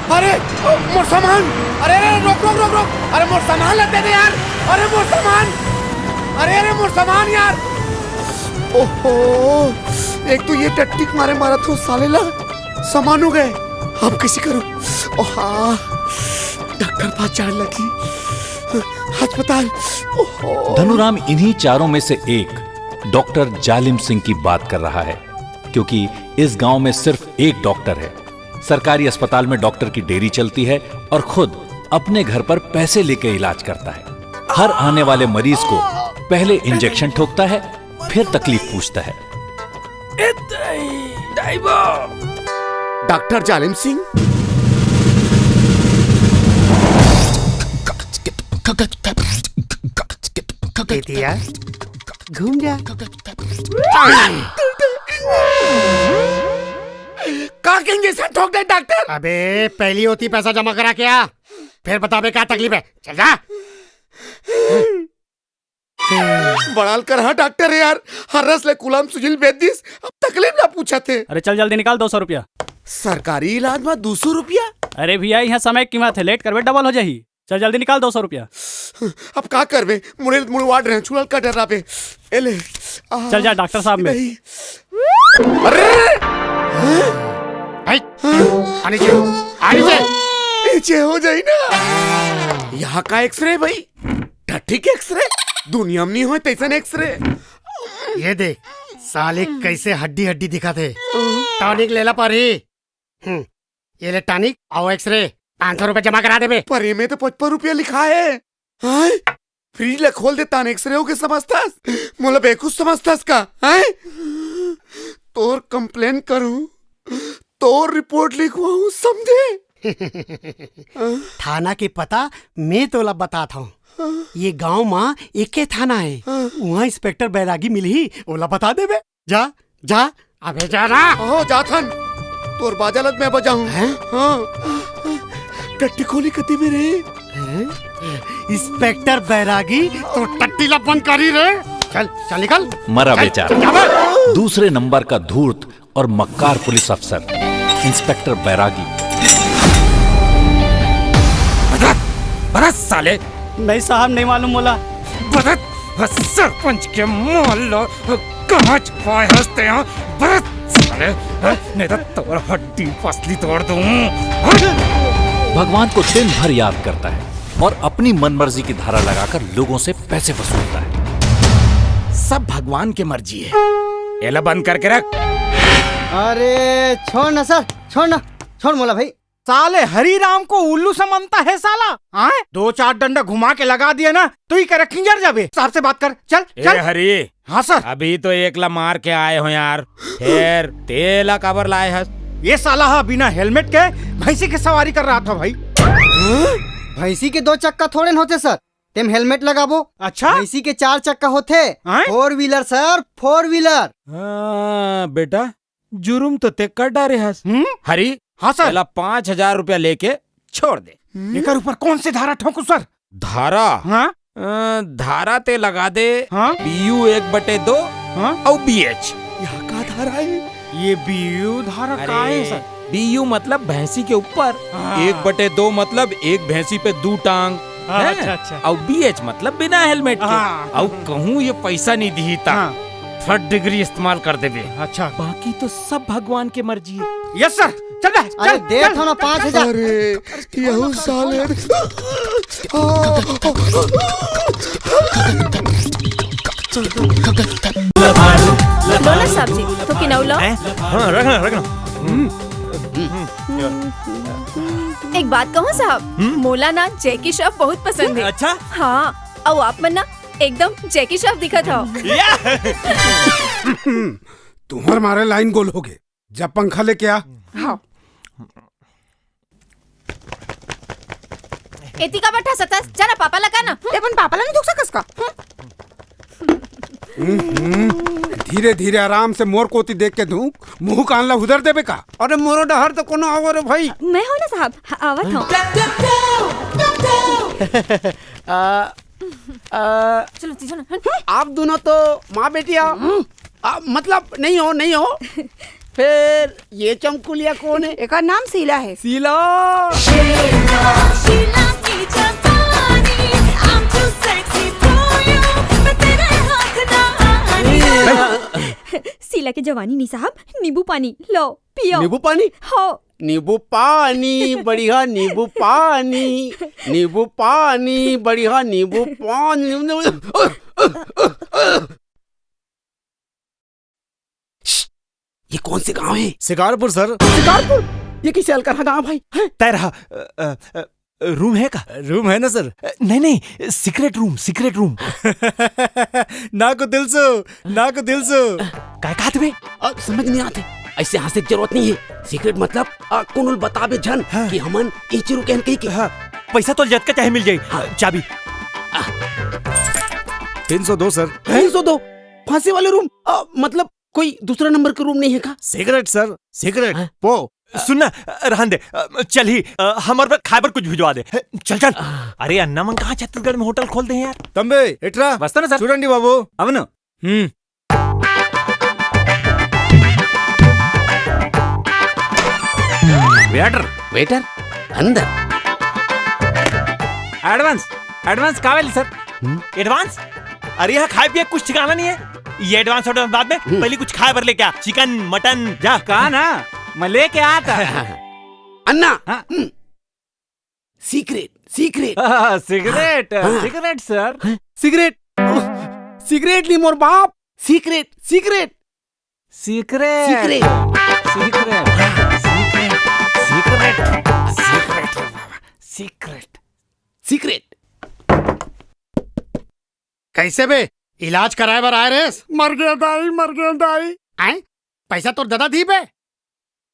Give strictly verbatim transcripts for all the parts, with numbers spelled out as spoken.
अरे, मोर सामान। अरे, अरे, रोक, रोक, रोक, रोक। अरे, मोर सामान ला दे दे यार। अरे, मोर सामान। अरे, अरे, मोर सामान यार। ओहो, एक तो ये टट्टी के मारे मारत हों साले ला, सामान हो गए। अब कैसे करूं? ओहा, डॉक्टर पास जान लगी। अस्पताल। ओहो। धनुराम इन्हीं चारों में से एक डॉक्टर जालिम सिंह की बात कर रहा है, क्योंकि इस गांव में सिर्फ एक डॉक्टर है। सरकारी अस्पताल में डॉक्टर की डेरी चलती है और खुद अपने घर पर पैसे लेके इलाज करता है। हर आने वाले मरीज को पहले इंजेक्शन ठोकता है, फिर तकलीफ पूछता है। डॉक्टर जालिम सिंह। बेटिया, घूम जा। का के इंजेक्शन ठोक दे डॉक्टर? अबे, पहली ओती पैसा जमा करा के आ, फिर बताबे का तकलीफ है। चल जा। बड़ाल कर, हाँ डॉक्टर है यार, हर रस ले कुलाम सुजिल बेच दिस, अब तकलीफ ना पूछा थे। अरे चल जल्दी निकाल दो सौ रुपया। सरकारी इलाज में दो सौ रुपया? अरे भैया, यहाँ समय की कीमत है, लेट करबे डबल हो जाही। चल जल्दी निकाल दो सौ रुपया। अब का करबे, मुड़े मुड़वाड़ रहे, छुड़ल का डर रहा बे। ए ले, आ, चल जा डॉक्टर साहब में। नहीं। अरे! हैं? आनी चाहिए, आनी चाहिए। पीछे हो जाई ना। यहाँ का एक्सरे भाई? टट्टी के एक्सरे? दुनिया में नहीं होय तैसन एक्सरे। ये देख, साले कैसे हड्डी हड्डी दिखा थे। टॉनिक ले ला परी। हम्म, ये ले टॉनिक, आओ एक्सरे, पाँच सौ रुपए जमा करा देबे। पर एमे तो पचपन रुपया लिखा है। हैं? फ्रिज ला खोल देता न एक्सरे हो के समझतास? मोला बेवकूफ समझतास का? हैं? तोर कंप्लेन करूं, तोर रिपोर्ट लिखवाऊं, समझे? थाना के पता मैं तोला बतात हूँ। ये गांव मा एके थाना है। उहाँ इंस्पेक्टर बैरागी मिलही, ओला बता देबे। जा, जा, अबे जा ना। हो, जाथन। तोर बाजा लत मैं बजाऊं। हैं? हाँ। टट्टी खोली कती में रे? हैं? इंस्पेक्टर बैरागी, तो टट्टी ला बंद करी रे। चल, चल निकल। मरा चल, बेचारा। चल, जा बे। दूसरे नंबर का धूर्त और मक्कार पुलिस अफसर इंस्पेक्टर बैरागी। बरत, बरत साले। नहीं साहब, नहीं मालूम मोला। बरत, सरपंच के मोहल्ला कहाँ छुपाए हंसते हैं? बरत साले, नहीं तो तोर हड्डी पसली तोड़ दूं। भगवान को दिन भर याद करता है और अपनी मनमर्जी की धारा लगाकर लोगों से पैसे वसूलता है। सब भगवान की मर्जी है। एला बंद करके रख। अरे छोड़ ना सर, छोड़ ना, छोड़ मोला भाई। साले हरी राम को उल्लू समझता है साला, हाँ? दो चार डंडा घुमा के लगा दिया ना, तो ही करे खिंजर जाबे। साहब से बात कर, चल, ए चल। हरी। हाँ सर। अभी तो एक ला मार के आए हो यार, फिर तेला काबर लाए हस? ये साला हा बिना हेलमेट के भैंसी की सवारी कर रहा था भाई। भैंसी के दो चक्का थोड़े न होते सर, तेम हेलमेट लगाबो। अच्छा? भैंसी के चार चक्का होते, हैं? Four wheeler sir, four wheeler। हाँ बेटा, जुर्म तो ते कर डारे हस। हम्म? हरी, हाँ सर। पहला पाँच हजार रुपया लेके छोड़ दे। हम्म? एकर ऊपर कौन से धारा ठोंकू सर? धारा? हाँ? अ, धारा ते लगा दे, हाँ? बीयू एक बटे दो हाँ? अउ बीएच। यहाँ का धारा है? ये बीयू धारा का है अरे, सर? बीयू मतलब भैंसी के ऊपर, हाँ। एक बटे दो मतलब एक भैंसी पे दू टांग, हाँ, हैं? अच्छा, अच्छा। अउ बीएच मतलब बिना हेलमेट के। हाँ। अउ कहूँ ये पैसा नहीं दिही ता हाँ। थर्ड डिग्री इस्तेमाल कर देबे। अच्छा। बाकी तो सब भगवान के मर्जी है। यस सर, चल बे, अरे चल, दे चल। थो ना पाँच हजार। अरे, यहू साले। बोलो ना साहब जी, तो किनौला? हैं? हाँ, रखना, रखना। हम्म। एक बात कहूँ साहब, हम्म? मोला ना जैकी श्रॉफ बहुत पसंद है। अच्छा? हाँ, अउ आप मन ना एकदम जैकी श्रॉफ दिखत हो। या! तुम्हार मारे लाइन गोल हो गए। जा पंखा लेके आ। हाँ। एती का बैठा सतस, जा ना पापा लगा ना। ते अपन पापा ला नहीं दुख सकस का? हम्म? हम्म, धीरे धीरे आराम से मोर कोती देख के धूक, मुंह कान ला उधर देबे का? अरे मोरो डहर तो कोनो आवा रे भाई। मैं हो ना साहब, ह-, आवत हूँ। आ, आ, चलो, चलो, हट। आप दोनों तो माँ बेटी आओ। आ, मतलब नहीं हो, नहीं हो। फिर ये चमकुलिया कौन है? एकर नाम शीला है। शीला। शीला के जवानी नी साहब, नींबू पानी लो, पियो। नींबू पानी? हो। नींबू पानी, बढ़िया नींबू पानी, नींबू पानी, बढ़िया नींबू पानी। ये कौन से गांव है? शिकारपुर सर। शिकारपुर? ये किसे अलकरहा गांव भाई? हैं? तैरहा, अ, अ, अ, रूम है का? रूम है ना सर। अ, नहीं, नहीं, सीक्रेट रूम, सीक्रेट रूम। ना को दिल सो, ना को दिल सो। काय कहत बे? अब समझ नहीं आते। ऐसे हंसे की जरूरत नहीं है। सीक्रेट मतलब, आ, कोनो ल बताबे झन हाँ। कि हमन इही रुके हन कहिके। हाँ, पैसा तो जतका चाहे मिल जाई। हाँ। चाबी। तीन सौ दो सर। तीन सौ दो? फांसी वाले रूम? आ, मतलब कोई दूसरा नंबर के रूम नहीं है का? Secret sir, secret. हाँ। पो। सुन ना, अ, रहन दे, अ, चल ही, अ, हमर बर खाए बर कुछ भिजवा दे। हे, चल, चल। अरे, अन्ना मन कहाँ छत्तीसगढ़ में होटल खोल दे हैं यार? तंबे, एटरा। वस्ता ना सर। चूडंडी बाबू। अवनु। हम्म। वेटर। वेटर, अंदर। एडवांस, एडवांस कावेली सर? हम्म। एडवांस? अरे, यहाँ खाए पिए कुछ ठिकाना नहीं है। ये एडवांस, एडवांस बाद में, हम्म। पहले कुछ खाए बर लेके आ। चिकन, मटन, जा। कहा ना, मैं लेके आता। अन्ना। हाँ। हम्म। Secret, secret. हाँ, सिगरेट, हाँ। Cigarette sir. हैं? सिगरेट? सिगरेट नहीं मोर बाप, secret, secret. Secret. Secret. Secret. Secret. Secret. Secret. Secret. Secret. कैसे बे? इलाज कराए बर आए रेस? मर गया दाई, मर गया दाई। आए? पैसा तोर ददा दी बे?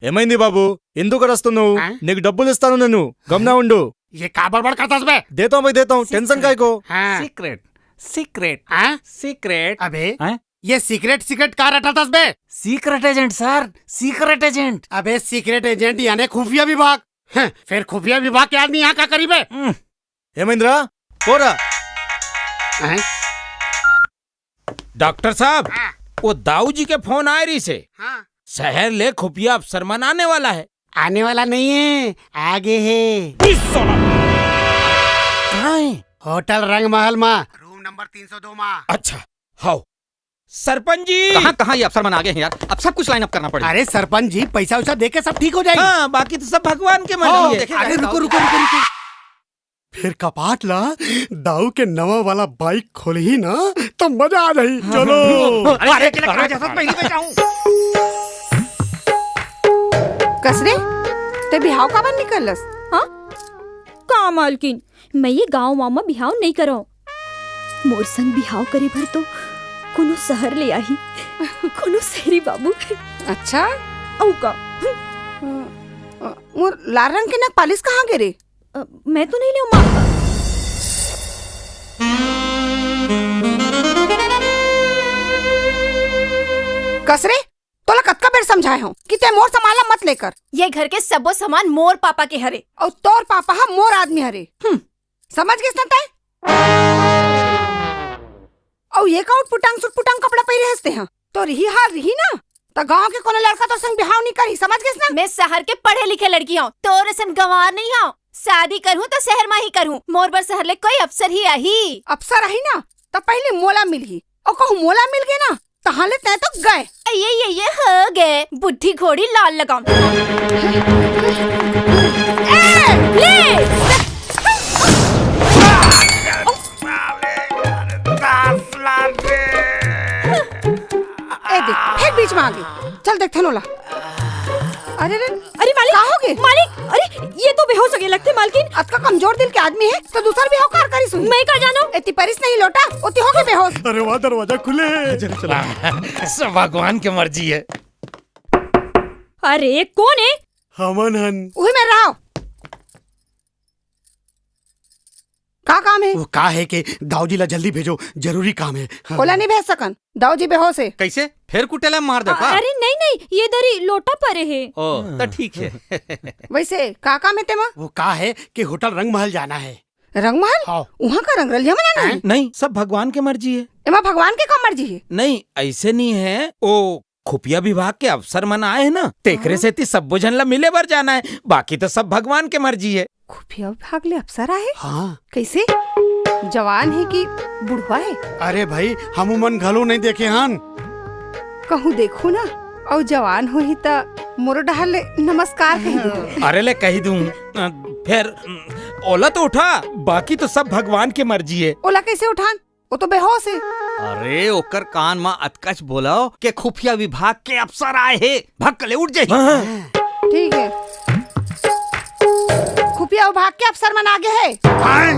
ఏమైంది బాబు? ఎందుకు అరుస్తున్నావు? ఆ? నీకు డబ్బులు ఇస్తాను నేను. గమనా ఉండు. ये का बड़बड़ करता बे? देता हूँ भाई, देता हूँ। टेंशन काय को? हाँ। सीक्रेट, सीक्रेट, हाँ? सीक्रेट। अबे, हाँ? ये सीक्रेट, सीक्रेट का रटाता बे? Secret agent sir, secret agent. अबे, सीक्रेट एजेंट यानी खुफिया विभाग। हैं, फिर खुफिया विभाग के आदमी यहाँ का करी बे? हम्म। ఏమైందిరా? పోరా. हैं? डॉक्टर साहब, हाँ। वो दाऊ जी के फोन आए रहिसे। हाँ। शहर ले खुफिया अफसर मन आने वाला है। आने वाला नहीं है, आगे है। कहाँ है? होटल रंग महल मा, रूम नंबर तीन सौ दो मा। अच्छा, हाओ। सरपंच जी। कहाँ, कहाँ ये अफसर मन आ गए हैं यार? अब सब कुछ लाइन अप करना पड़ेगा। अरे सरपंच जी, पैसा वैसा दे के सब ठीक हो जाएगा। हाँ, बाकी तो सब भगवान के मर्जी है। देखे अरे जाए रुको, तो। रुको, रुको, रुको। फिर कपाट ला दाऊ के नवा वाला बाइक खोलही ना, तो मजा आ जाही। चलो। अरे, अरे, अरे, अरे, जैसा पहली पे जाऊं। कस रे, ते बिहाव काबर नइ करलस? हाँ? का मालकिन, मैं ये गांव वांव म बिहाव नइ करंव। मोर संग बिहाव करे बर तो कोनो शहर ले आही, कोनो शहरी बाबू। अच्छा? अउ का? अ, अ, मोर लाल रंग के नख पालिश कहाँ गे रे? अ, मैं तो नहीं ले माँ। कस रे, तोला कतका बेर समझाए हंव कि तैं मोर सामान ला मत लेकर। ये घर के सबो सामान मोर पापा के हरे। अउ तोर पापा ह मोर आदमी हरे। हम्म, समझ गेस ना तैं? अउ ये का उटपुटांग सुटपुटांग कपड़ा पहिरे हस तेंहा? तोर इही हाल रिही ना, त गांव के कोनो लड़का तोर संग बिहाव नइ करही, समझ गेस ना? मैं शहर के पढ़े लिखे लड़की हंव, तोर असन गंवार नइ हंव। शादी करहूं त शहर म ही करहूं, मोर बर शहर ले कोई अफसर ही आही। अफसर आही ना, त पहिली मोला मिलही, अउ कहूं मोला मिल गे ना, तहां ले तैं तो गए। ये, ये, ये हो गए, बुढ़ी घोड़ी लाल लगाम। ए, ले! ए दे, फेर बीच में आ गे। चल देखथन ओला। अरे रे, अरे मालिक, का हो गे? मालिक, अरे ये तो बेहोश हो गे लगथे मालकिन। अतका कमजोर दिल के आदमी हे, त दूसर बिहाव काबर करिस होही? मैं का जानंव? एती परिस नहीं लोटा, ओती हो गे बेहोश। अरे वाह, दरवाजा खुले। चलो, चलो। सब भगवान के मर्जी हे। अरे कोन हे? हमन हन। उही मेर रहो। का काम हे? वो का हे के दाऊ जी ला जल्दी भेजो, जरूरी काम हे। हाँ। ओला नइ भेज सकन, दाऊ जी बेहोश हे। कइसे? फेर कुटेला मार दे का? अरे नहीं, नहीं, ये दरी लोटा परे हे। ओ, त ठीक हे। वइसे का काम हे तेमा? वो का हे के होटल रंगमहल जाना हे। रंगमहल? हाँ। उहाँ का रंगरलिया मनाना हे? नहीं, सब भगवान के मर्जी हे। एमा भगवान के का मर्जी हे? नहीं, अइसे नइ हे। ओ खुफिया विभाग के अफसर मन आए हे ना, तेकरे हाँ। सेती सब्बो झन ला मिले बर जाना हे, बाकी तो सब भगवान के मर्जी हे। खुफिया विभाग ले अफसर आए? हाँ। कइसे? जवान हे कि बुढ़वा हे? अरे भाई, हमू मन घलो नइ देखे हन। कहूँ देखहूँ ना, अउ जवान होही त मोरो डहर ले नमस्कार कहि देहू। अरे ले कहि दूँ, अ, फेर, अम, ओला तो उठा, बाकी तो सब भगवान के मर्जी हे। ओला कइसे उठान? वो तो बेहोश हे। अरे, ओकर कान म अतकच बोलव के खुफिया विभाग के अफसर आए हे, भक्क ले उठ जाही। हाँ, हाँ। ठीक हे। खुफिया विभाग के अफसर मन आगे हे। आए,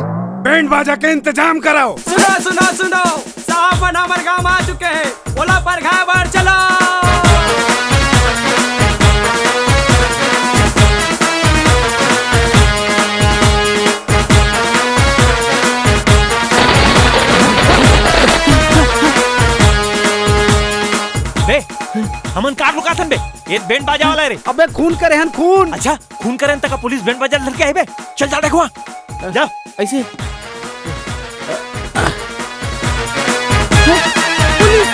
बैंड बाजा के इंतजाम करव। सुनो, सुनो, सुनो, साहब मन हमर गांव आ चुके हे, ओला परघाय बर चलो। बे, हमन कार लुकाथन बे, ये बैंड बाजा वाला हे रे। अबे खून करे हन, खून। अच्छा, खून करे हन त का पुलिस बैंड बाजा धर के आही बे? चल जा देखवा। जा। अइसे। पुलिस!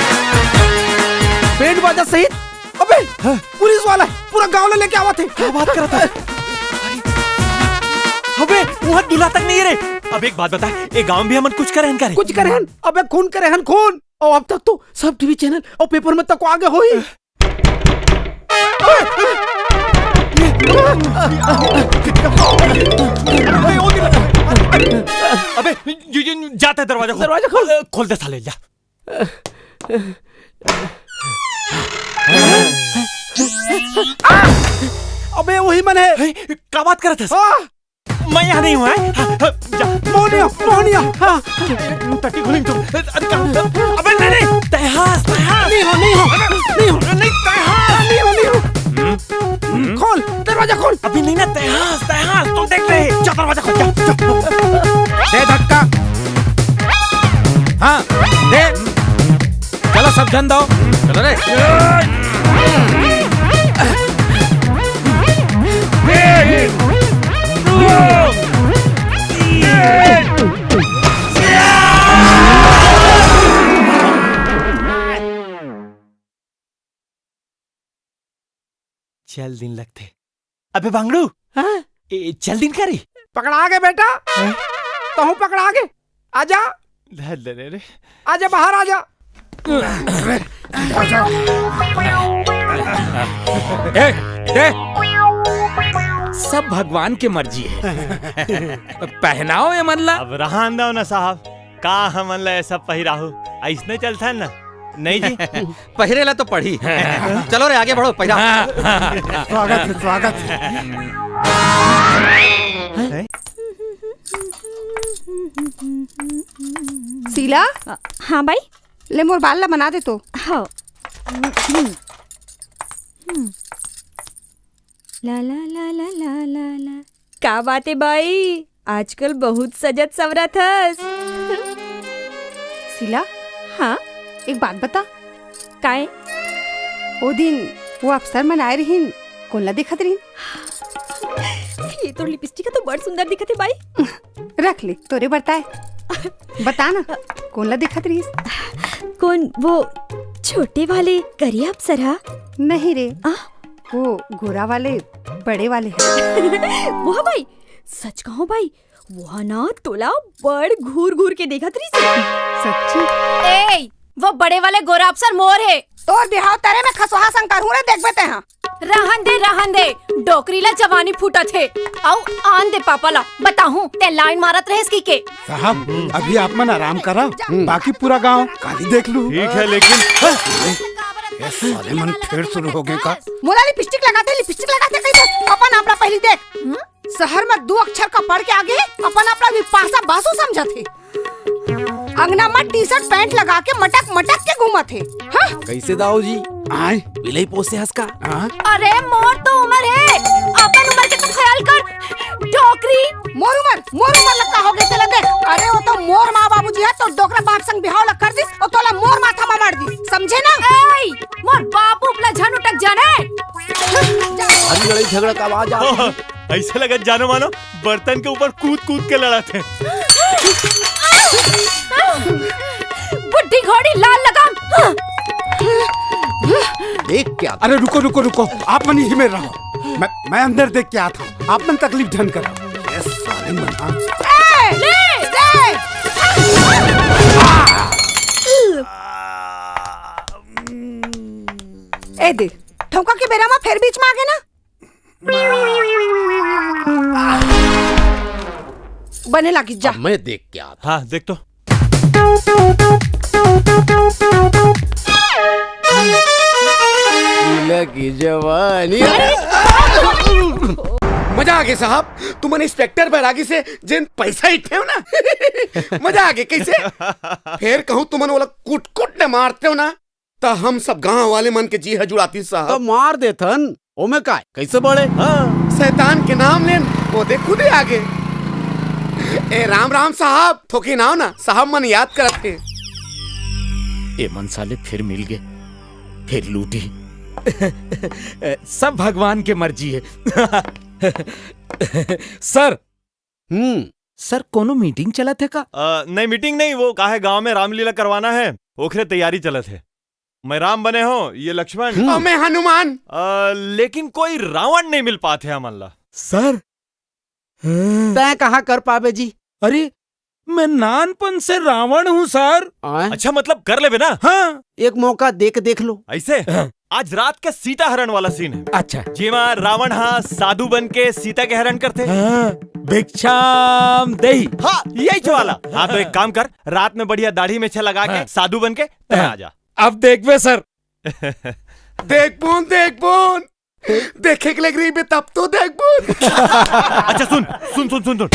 बैंड बाजा सहित? अबे, हाँ। पुलिस वाला हे, पूरा गांव ला लेके आवत हे। का बात करत हस? अबे, उहाँ दूल्हा तक नइ हे रे। अब एक बात बता, ए गांव भी हमन कुछ करे हन का रे? कुछ करे हन? अबे खून करे हन, खून। अउ अब तक तो सब टीवी चैनल अउ पेपर में तक आगे होही। अबे, ये, ये, जाता है दरवाजा खोल। दरवाजा खोल। खोल दे साले, जा। अबे, वही मन हे। हे, का बात करत हस? हाँ। मैं यहाँ नहीं हूँ, हैं? हाँ, हाँ, जा। मोहनिया, मोहनिया, हाँ। टट्टी खुली तुम। अरे, का-, अबे, नहीं, नहीं, तैहास, तैहास। नहीं हो, नहीं हो, नहीं हो। अरे, नहीं, तैहास। नहीं हो, नहीं हो। हम्म? हम्म? खोल, दरवाजा खोल। अभी नहीं ना, तैहास, तैहास, तुम देख रहे। जा, दरवाजा खोल, जा, जा। दे धक्का। हाँ, दे। चलो, सब झन दो। चलो रे। चल दिन लगथे। अबे बांगड़ू, हाँ? ए, चल दिन करी। पकड़ा गे बेटा, हाँ? तहूँ पकड़ा गे। आजा। धर ले रे। आजा, बाहर आजा। ए, दे। सब भगवान के मर्जी हे। पहनाओ ये मन ला। अब रहन दो ना साहब, का हमन ला ये सब पहिराहू? अइसने चलथन ना। नहीं जी। पहिरे ला तो पड़ही। चलो रे, आगे बढ़ो, पहिरा। स्वागत हे, स्वागत हे। शीला? अ, हाँ बाई? ले मोर बाल ला बना दे तो। हाँ। ला, ला, ला, ला, ला, ला, ला। का बात हे बाई? आजकल बहुत सजत संवरत हस। शीला, हाँ? एक बात बता। काय? ओ दिन वो अफसर मन आए रहिन, कोन ला देखत रहिन? ये तोर लिपस्टिक ह तो बड़ सुंदर दिखत हे बाई। रख ले, तोरे बर ताय। बता ना, कोन ला देखत रहिस? कोन वो छोटे वाले करिया अफसर हा? नहीं रे, आ? वो गोरा वाले, बड़े वाले हा। वो बाई, सच कहूँ बाई, वो ना तोला बड़ घूर घूर के देखत रहिस हे। सच्ची? ए, वो बड़े वाले गोरा अफसर मोर हे। तोर बिहाव तरे में खसोहा संग करहूँ रे, देखबे तेहा। रहन दे, रहन दे, डोकरी ला जवानी फूटत हे। अउ आन दे पापा ला, बताहूँ, ते लाइन मारत रहेस कि के? साहब, अभी आप मन आराम करा, बाकी पूरा गांव काली देख लू। ठीक है, लेकिन ये साले मन फिर शुरू हो गए का? मोला लिपस्टिक लगाते, लिपस्टिक लगाते कहिथे, अपन आप ला पहली देख। हम्म? शहर में दू अक्षर का पढ़ के आगे अपन आप ला बिपाशा बासु समझत हे। अंगना में टी-शर्ट पैंट लगा के मटक मटक के घूमत हे। हाँ? कैसे दाऊ जी? आय? बिलाई पोसे हस का? हाँ? अरे मोर तो उमर हे, अपन उमर के तो ख्याल कर। डोकरी। मोर उमर, मोर उमर ला का हो गे तेला देख। अरे वो तो मोर माँ बाबूजी हे, तो डोकरा बाप संग बिहाव ला कर दिस, अउ तोला मोर माथा मा मार दिस, समझे ना? ए, मोर बाप ऊपर ला झन उटक जाने। भारी लड़ाई झगड़ा का आवाज आ रही है। अइसे लगत जानो मानो बर्तन के ऊपर कूद कूद के लड़त हे। बुड्ढी घोड़ी लाल लगाम। अरे रुको, रुको, रुको, आप मन इही में रहो, मैं, मैं अंदर देख के आत हूँ, आप मन तकलीफ झन करो। ये साले मन, हाँ। ए, ले, ले। ए दे, ठौका के बेरा म फेर बीच म आ गे ना। बने लागी, जा। अब मैं देख के आता। हाँ, देख तो। लगी जवानी। मजा आ गया साहब, तुमन इंस्पेक्टर बैरागी से जेन पैसा इठे हो ना। मजा आ गया, कैसे? फेर कहूँ तुमन वाला कुट कुट ने मारते हो ना, त हम सब गांव वाले मन के जी ह जुड़ाती साहब। तो मार देथन, ओमे काय, कैसे बड़े? हाँ, शैतान के नाम लेन, वो देख खुदे आगे। ए राम राम साहब, थोकिन आओ ना, साहब मन याद करत हे। ए मन साले फिर मिल गए, फिर लूटी। सब भगवान के मर्जी है। सर, हम्म। सर, कोनो मीटिंग चलत हे का? अ, नहीं, मीटिंग नहीं, वो का है, गांव में रामलीला करवाना है, ओखरे तैयारी चलत हे। मैं राम बने हो, ये लक्ष्मण। हम्म। और मैं हनुमान। अ, लेकिन कोई रावण नहीं मिल पात हे हमन ला। सर, तैं कहाँ कर पाबे जी? अरे, मैं नानपन से रावण हूँ सर। आय? अच्छा, मतलब कर लेबे ना? हाँ। एक मौका दे के देख लो। ऐसे? हाँ। आज रात का सीता हरण वाला सीन है। अच्छा। जेमा रावण हा साधु बन के सीता के हरण करथे। हाँ, भिक्षाम देही। हाँ, यही वाला। हाँ, तो एक काम कर, रात में बढ़िया दाढ़ी मेछा लगा के हाँ। साधु बन के तैं हाँ। आ जा। अब देखबे सर। देखबोन, देखबोन। देखे के लग रही बे, तब तो देखबोन। अच्छा सुन, सुन, सुन, सुन, सुन।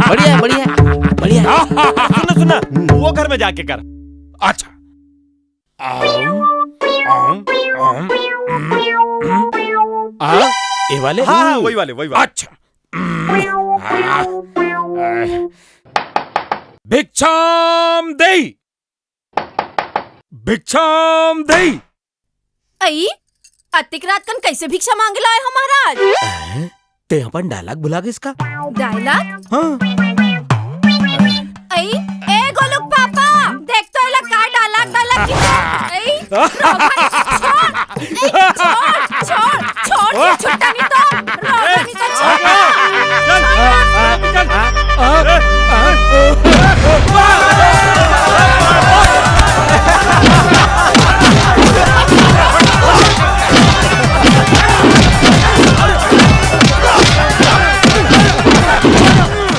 बढ़िया है, बढ़िया है, बढ़िया है। सुन ना, सुन ना, वो घर में जाके कर। अच्छा। आम, आम, आम, उम, उम। आ, ये वाले? हाँ, हाँ, हम्म। वही वाले, वही वाले। अच्छा। उम, आ, आ, भिक्षाम देही। भिक्षाम देही। अई, अतिक रात कन कैसे भिक्षा मांगे ला आए हो महाराज? हैं? ते अपन डायलॉग भुला गेस का? डायलॉग? हाँ। अई, ए गोलू के पापा, देख तो एला का डायलॉग डायलॉग की। अई, रोहन, छोड़, ए, छोड़, छोड़, छोड़, ये छुट्टा नहीं तो, रोहन नहीं तो छोड़। चल, चल, चल।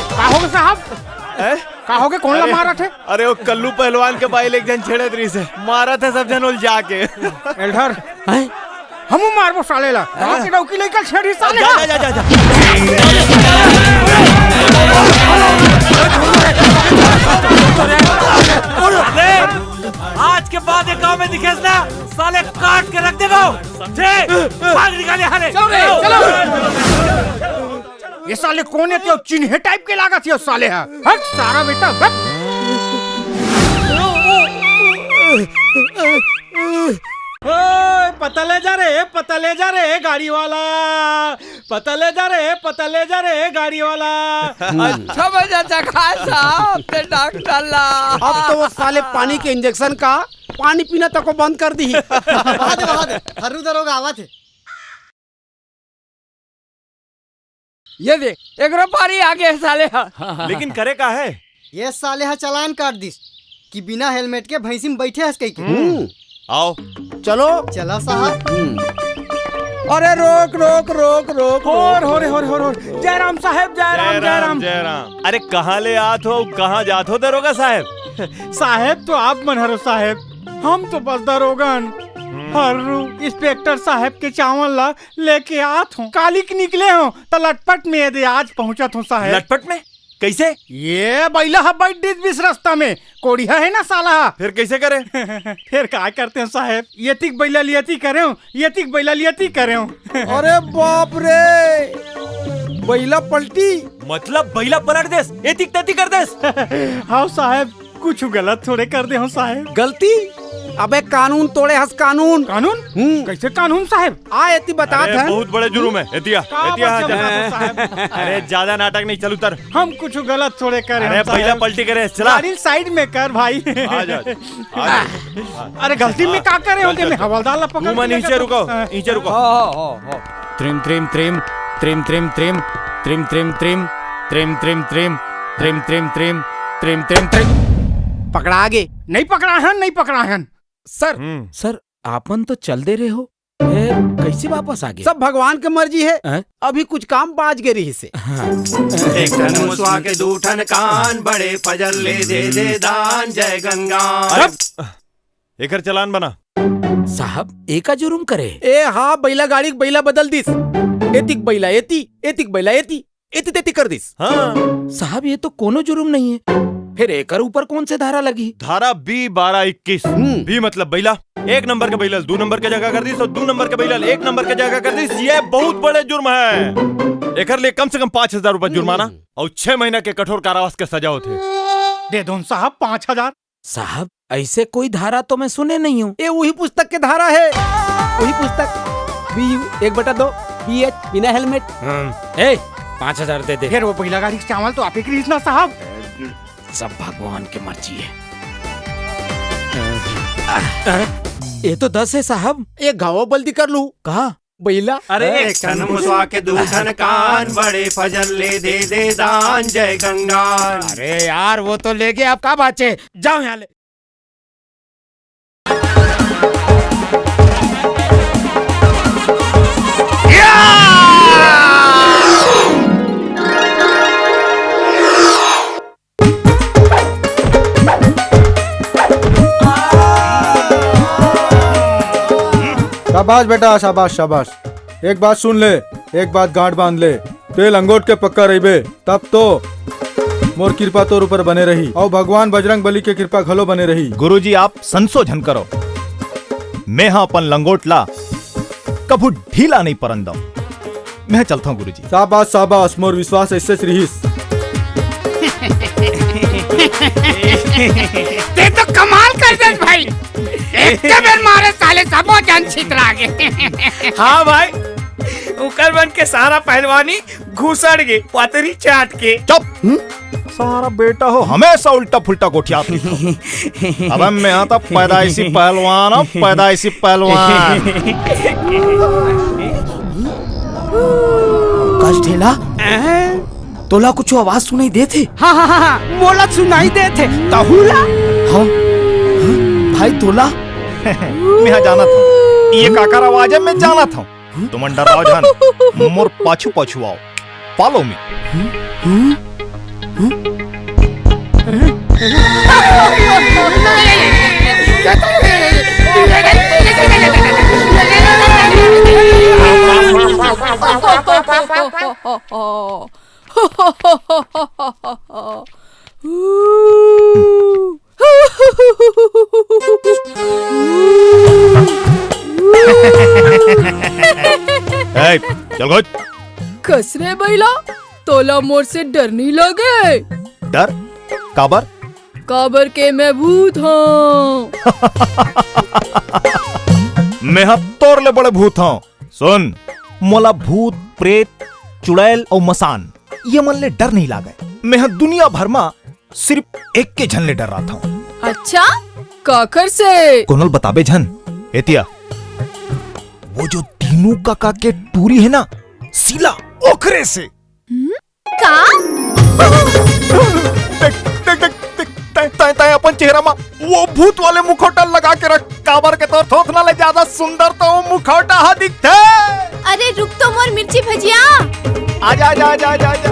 का होगे साहब? हैं? का होगे? कौन ला अरे, मारत हे? अरे, वो कल्लू पहलवान के बाई ले एक झन छेड़त रहिस हे। मारत हे सब झन उलझा के। एल्डर, हैं? हमू मारबो साले ला। गाँव के डौकी लइका छेड़ी साले जा, ला। जा, जा, जा, जा। अरे, आज के बाद ये गाँव में दिखेस ना, साले काट के रख देबो। समझे? भाग निकाले हाले। चलो रे, चलो। ये साले कौन हे? तें चिन्हे टाइप के लागत हे साले हा। हट सारा बेटा, हट। ओए, पता ले जा रे, पता ले जा रे गाड़ी वाला, पता ले जा रे, पता ले जा रे गाड़ी वाला। अच्छा मजा चखा साहब ते डॉक्टर ला। अब तो वो साले पानी के इंजेक्शन का पानी पीना तको बंद कर दी। वहाँ दे, वहाँ दे, हर्रू दरोगा आवत हे। ये दे, एकरो पारी आ गे साले हा। लेकिन करे का हे? ये साले हा चालान काट दिस कि बिना हेलमेट के भैंसी में बैठे हस कहिके। हम्म। आओ। चलो। चला साहब। हम्म। अरे रोक, रोक, रोक, रोक, होर, रोक, होर, रोक, होर, होर, रोक, होर। रोक। जय राम साहेब, जय राम, जय राम, जय राम। जय राम। अरे कहाँ ले आत हो, कहाँ जात हो दरोगा साहेब? साहेब तो आप मन हरो साहेब, हम तो बस दरोगन। हम्म। हर्रू, इंस्पेक्टर साहेब के चावल ला लेके आत हों। कालिक निकले हों, त लटपट में ये दे आज पहुंचत हों साहेब। लटपट में? कैसे? ये बइला ह बैठ दिस बीच रस्ता में, कोड़िया हे ना साला। फिर कैसे करे? फिर का करते हों साहेब? येतिक बइला लियती करे हों, येतिक बइला लियती करे हों। अरे बाप रे, बइला पलटी। मतलब बइला पलट देस, एतिक तेतिक कर देस। हाँ साहेब, कुछ गलत थोड़े कर दे हों साहेब। गलती? अबे कानून तोड़े हस, कानून। कानून? हम्म। कैसे कानून साहब? आ, एती बतात अरे, हन। बहुत बड़े जुर्म है। एतिया, का एतिया, बात एतिया। है साहब? अरे, ज्यादा नाटक नहीं, चल उतर। हम कुछ गलत थोड़े करे अरे, हन साहब। पहला पलटी करे, चला। गाड़ी साइड में कर भाई। आ जा, आ जा, आ जा। अरे, गलती में का करे होंगे? चल, चल, मैं चल। हवलदार ला पकड़ मुंह में के नीचे लेकर रुको, हाँ। नीचे रुको। हो, हो, हो, हो। त्रिम, त्रिम, त्रिम, त्रिम, त्रिम, त्रिम, त्रिम, त्रिम, त्रिम, त्रिम, त्रिम, त्रिम, त्रिम, त्रिम, त्रिम, त्रिम, त्रिम, त्रिम, त्रिम। पकड़ा गे। नहीं पकड़ा हन, नहीं पकड़ा हन। सर, हम्म। सर, आपन तो चल दे रहे हो, फिर कैसे वापस आ गए? सब भगवान के मर्जी है। हैं? अभी कुछ काम बाज गे रहिस हे। हाँ। एक ठन मुसवा के दू ठन कान, बड़े फजल ले दे दे दान, जय गंगा। अरे, एकर चालान बना। साहब, एका जुर्म करे? ए हा, बैला गाड़ी के बैला बदल दिस। एतिक बैला एती, एतिक बैला एती, एती तेती कर दिस। हाँ। साहब, ये तो कोनो जुर्म नहीं है। फिर एकर ऊपर कौन से धारा लगी? धारा बी बारह इक्कीस। हम्म। बी मतलब बैला, एक नंबर के बैला ल दू नंबर के जगह कर दिस और दू नंबर के बैला ल एक नंबर के जगह कर दिस। ये बहुत बड़े जुर्म है। एकर लिए कम से कम पाँच हजार रुपए जुर्माना हम्म। और छह महीना के कठोर कारावास के सजा होथे। दे दो न साहब पाँच हजार। साहब, ऐसे कोई धारा तो मैं सुने नहीं हूँ। ये वही पुस्तक के धारा है, वही पुस्तक। बी यू एक बटा दो, बी एच बिना हेलमेट। हम्म, ए, पाँच हजार दे दे। फिर वो बैला गाड़ी के चावल तो आप ही खरीदना साहब। सब भगवान के मर्जी है। ये तो दस है साहब। ये गाँव बल्दी कर लू। कहा? बैला। अरे एक ठन मुसवा के दू ठन कान, बड़े फजल ले दे दे दान, जय गंगा। अरे यार, वो तो ले गए, अब का बाचे? जाओ यहाँ ले। शाबाश बेटा, शाबाश, शाबाश। एक बात सुन ले, एक बात गांठ बांध ले, ते लंगोट के पक्का रहिबे, तब तो मोर कृपा तोर ऊपर बने रही, अउ भगवान बजरंग बली के कृपा घलो बने रही। गुरुजी, आप संशोधन करो, मैं हा अपन लंगोट ला कभू ढीला नहीं परन दंव। मैं चलता हूँ गुरुजी। शाबाश, शाबाश, मोर विश्वास ऐसे रिहिस। ते तो कमाल कर दे भाई, एक बेर मारे साले सबो जन छितरा गे। हाँ भाई, उकर मन के सारा पहलवानी घुसड़ गे, पतरी चाट के। चुप! हम्म? सारा बेटा हो, हमेशा उल्टा फुल्टा गोठियात रहिथे। अबे मैं हा तो पैदाइशी पहलवान हूँ, पैदाइशी पहलवान। कस ढेला, तोला कुछ आवाज सुनाई देथे? हाँ, हाँ, हाँ, हाँ, मोला सुनाई देथे। तहूला? हाँ, हाँ, भाई तोला? मैं हा जानत हूँ, ये काकर आवाज है, मैं जानत हूँ। तुमन डराओ झन, मोर पाछू पाछू आओ। Follow me। ए, चल घुच। कस रे बइला, तोला मोर से डर नइ लगे? डर? काबर? काबर के मैं भूत हूँ। मैं हा तोर ले बड़े भूत हूँ। सुन, मोला भूत, प्रेत, चुड़ैल अउ मसान, ये मन ले डर नइ लागे। मैं हा दुनिया भर मा सिर्फ एक के झन ले डर्राथंव। अच्छा, काखर से? कोन ल बताबे झन। एतिया, वो जो दीनू काका के टूरी हे ना, सीला, ओखरे से। हम्म? का? देख, देख, देख, देख, तैं, तैं, तैं अपन चेहरा मा वो भूत वाले मुखौटा लगा के रख, काबर के तोर थोथना ले ज्यादा सुंदर तो वो मुखौटा हा दिखथे। अरे रुक तो मोर मिर्ची भजिया। आजा, आजा, आजा, आजा, आजा।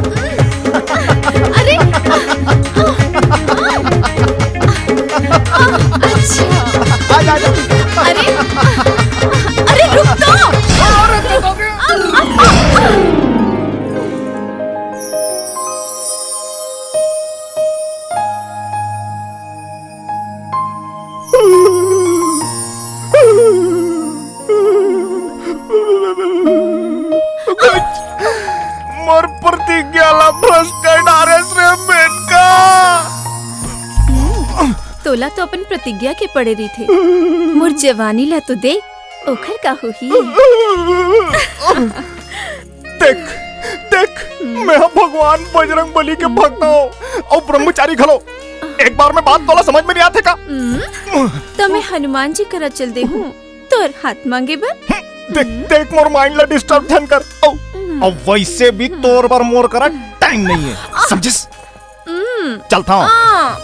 अरे, अच्छा। आजा, आजा। अरे, अरे रुक तो। मोर प्रतिज्ञा ला भ्रष्ट कर डारेस रे मेनका। हम्म, तो ओला तो अपन प्रतिज्ञा के पड़े रहिथे। मोर जवानी ला तो देख, ओखर का होही? देख, देख, मैं ह भगवान बजरंग बली के भक्त हूँ अउ ब्रह्मचारी घलो। एक बार में बात तोला समझ में नहीं आथे का? हम्म, त मैं हनुमान जी करा चल दे हूँ तोर हाथ मांगे बर। देख, देख, मोर mind ला disturb झन कर। अउ, अउ वैसे भी तोर बर मोर करा time नहीं है, समझिस? हम्म। चलता हूँ। हाँ।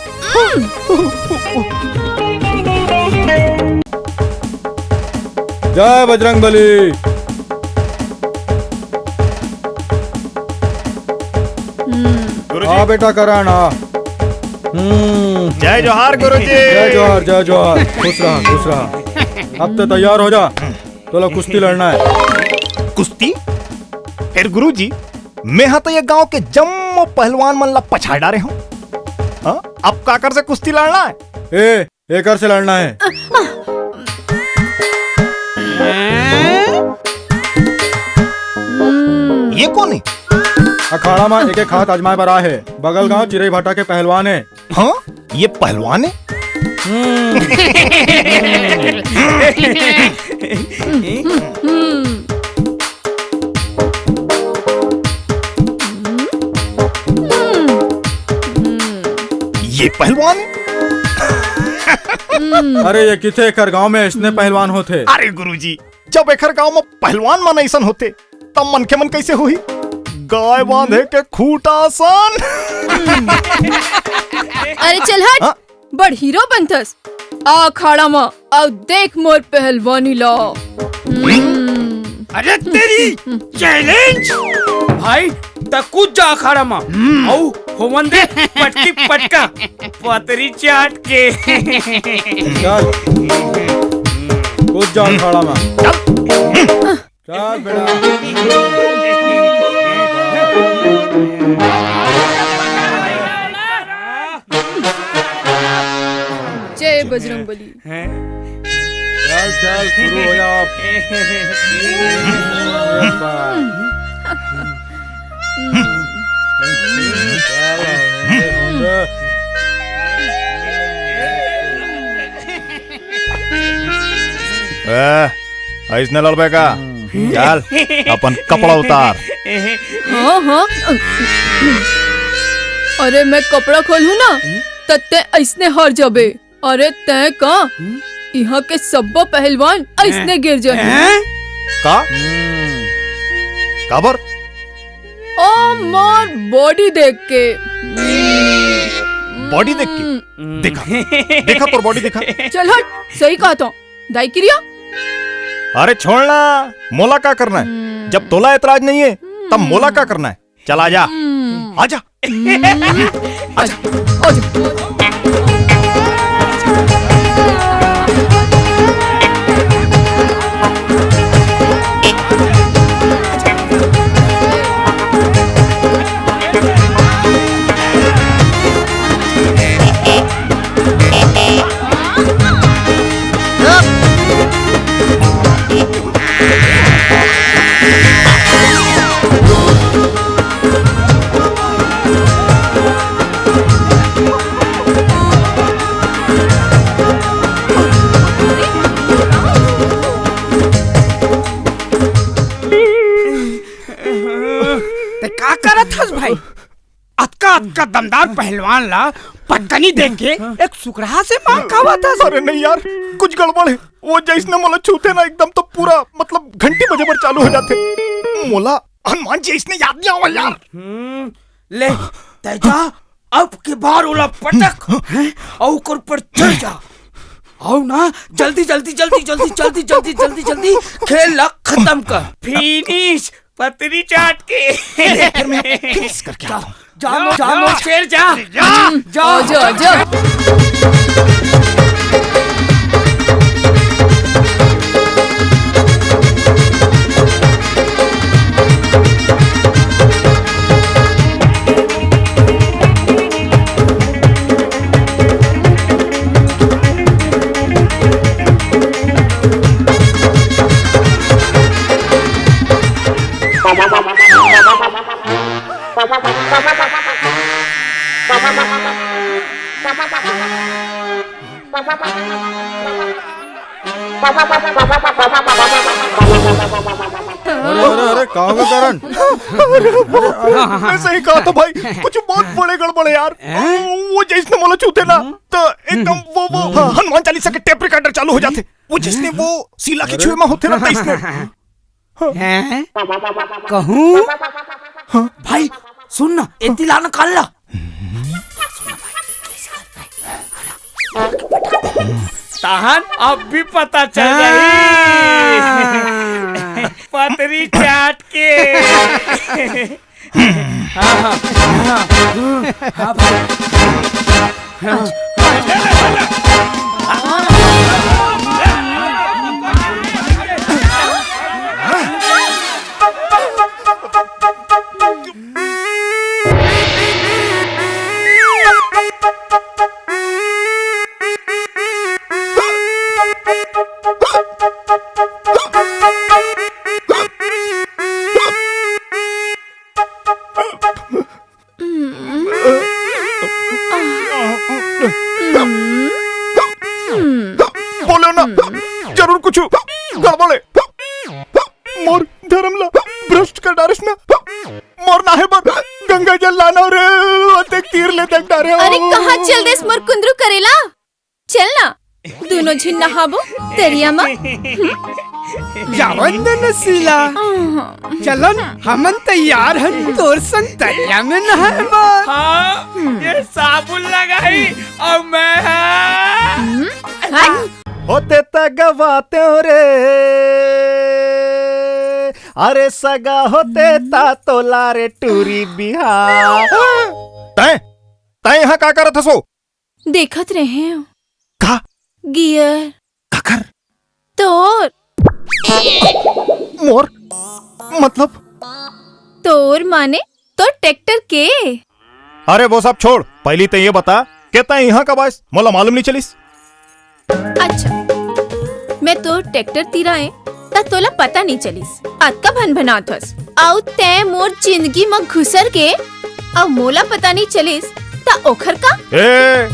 जय बजरंग बली। हम्म। गुरुजी। हाँ बेटा, करा ना। हम्म। जय जोहार गुरुजी। जय जोहार, जय जोहार। खुश रहा, खुश रहा। अब तो तैयार हो जा, तोला कुश्ती लड़ना है। कुश्ती? फेर गुरुजी, मैं हा तो ये गांव के जम्मो पहलवान मन ला पछाड़ डारे हूँ। हाँ? अब काकर से कुश्ती लड़ना है? ए, एकर से लड़ना है। ये कोन हे? अखाड़ा में एक एक हाथ आजमाए बर आए हे। बगल गांव चिरई भाटा के पहलवान हे। हाँ, ये पहलवान हे। हम्म। ये पहलवान हे। अरे, ये किथे एकर गांव में अइसने पहलवान होथे? अरे गुरुजी, जब एकर गांव में पहलवान मन अइसन होथे, तब मनखे मन कइसे होही? गाय बांधे के खूंटा असन। अरे चल हट, हाँ? बड़ हीरो बनथस। आ अखाड़ा म, अउ देख मोर पहलवानी ला। हम्म। अरे तेरी, challenge! भाई, त कूद जा अखाड़ा म। हम्म। अउ होवन दे पटकी पटका, पतरी चाट के। चल, कूद जा अखाड़ा म। चल। चल बेटा। जय बजरंग बली। चल, चल, शुरू हो जा। ए, अइसने लड़बे का? हम्म। चल, अपन कपड़ा उतार। हाँ, हाँ। अरे, मैं कपड़ा खोलहूँ ना, त तैं अइसने हार जाबे। अरे, तैं का? इहाँ के सब्बो पहलवान अइसने गिर जाही। हैं? का? हम्म। काबर? ओ, मोर body देख के। Body देख के? हम्म। देखा, देखा तोर body देखा। चल हट, सही कहा तो। दाई किरिया? अरे छोड़ ना, मोला का करना है? हम्म। जब तोला एतराज नहीं है, तब मोला का करना है? चल आजा। हम्म। आजा। हम्म। आजा। आजा। ते का करत हस भाई? अतका, अतका दमदार पहलवान ला पटकनी देख के एक सुकराहा से मार खावत हस। अरे नहीं यार, कुछ गड़बड़ है। वो जैसने मोला छूथे ना, एकदम तो पूरा, मतलब, घंटी बजे बर चालू हो जाथे। मोला हनुमान जी अइसने याद नहीं आवा यार। हम्म, ले, तै जा, अब के बार ओला पटक, हैं? अउ ओकर ऊपर चढ़ जा। अउ ना, जल्दी, जल्दी, जल्दी खेल ला खत्म कर। Finish, पतरी चाट के। ले, फिर मैं finish करके आता हूँ। जा, जा, जा, जा, शेर, जा। जा। जा, जा, जा। अरे, अरे, अरे, का होगे करण? मैं सही कहा था भाई, कुछ बहुत बड़े गड़बड़ है यार। वो जैसने मोला छूथे ना, तो एकदम वो, वो हनुमान चालीसा के टेप रिकॉर्डर चालू हो जाथे। वो जैसने वो शीला के छुए में होथे ना, तैसने। हैं? कहूँ? भाई, सुन ना, एती ला ना, कान ला। तहन अब भी पता चल जाही। हाँ। पतरी चाट के। हाँ, हाँ, हाँ, हाँ, भाई। हाँ। बोलो ना, जरूर कुछ गड़बड़ है। मोर धर्म ला भ्रष्ट कर डारिस ना। मोर नहाए बर गंगा जल लाना रे, ओतेक तीर ले देख डारे हो। अरे, कहाँ चल देस मोर कुंदरू करेला? चल ना, दूनों झिन नहाबो तरिया म। जावन दे न शीला। आहा। चलन, हमन तैयार हन तोर संग तरिया में नहाए बर। हाँ, ये साबुन लगाही अउ मैं हट। होते त गवाते हो रे, अरे सगा होते ता तोला रे टूरी बिहा। तैं, तैं यहाँ का करत हसो? देखत रहे हो। का? गियर। काकर? तोर। मोर? मतलब? तोर माने तोर ट्रैक्टर के। अरे वो सब छोड़, पहली तैं ये बता के तैं यहाँ कब आइस? मोला मालूम नहीं चलिस। अच्छा, मैं तोर ट्रैक्टर तीर आए, त तोला पता नहीं चलिस। अतका भनभनात हस। अउ तैं मोर जिंदगी म घुसर के, अउ मोला पता नहीं चलिस, त ओखर का? ए,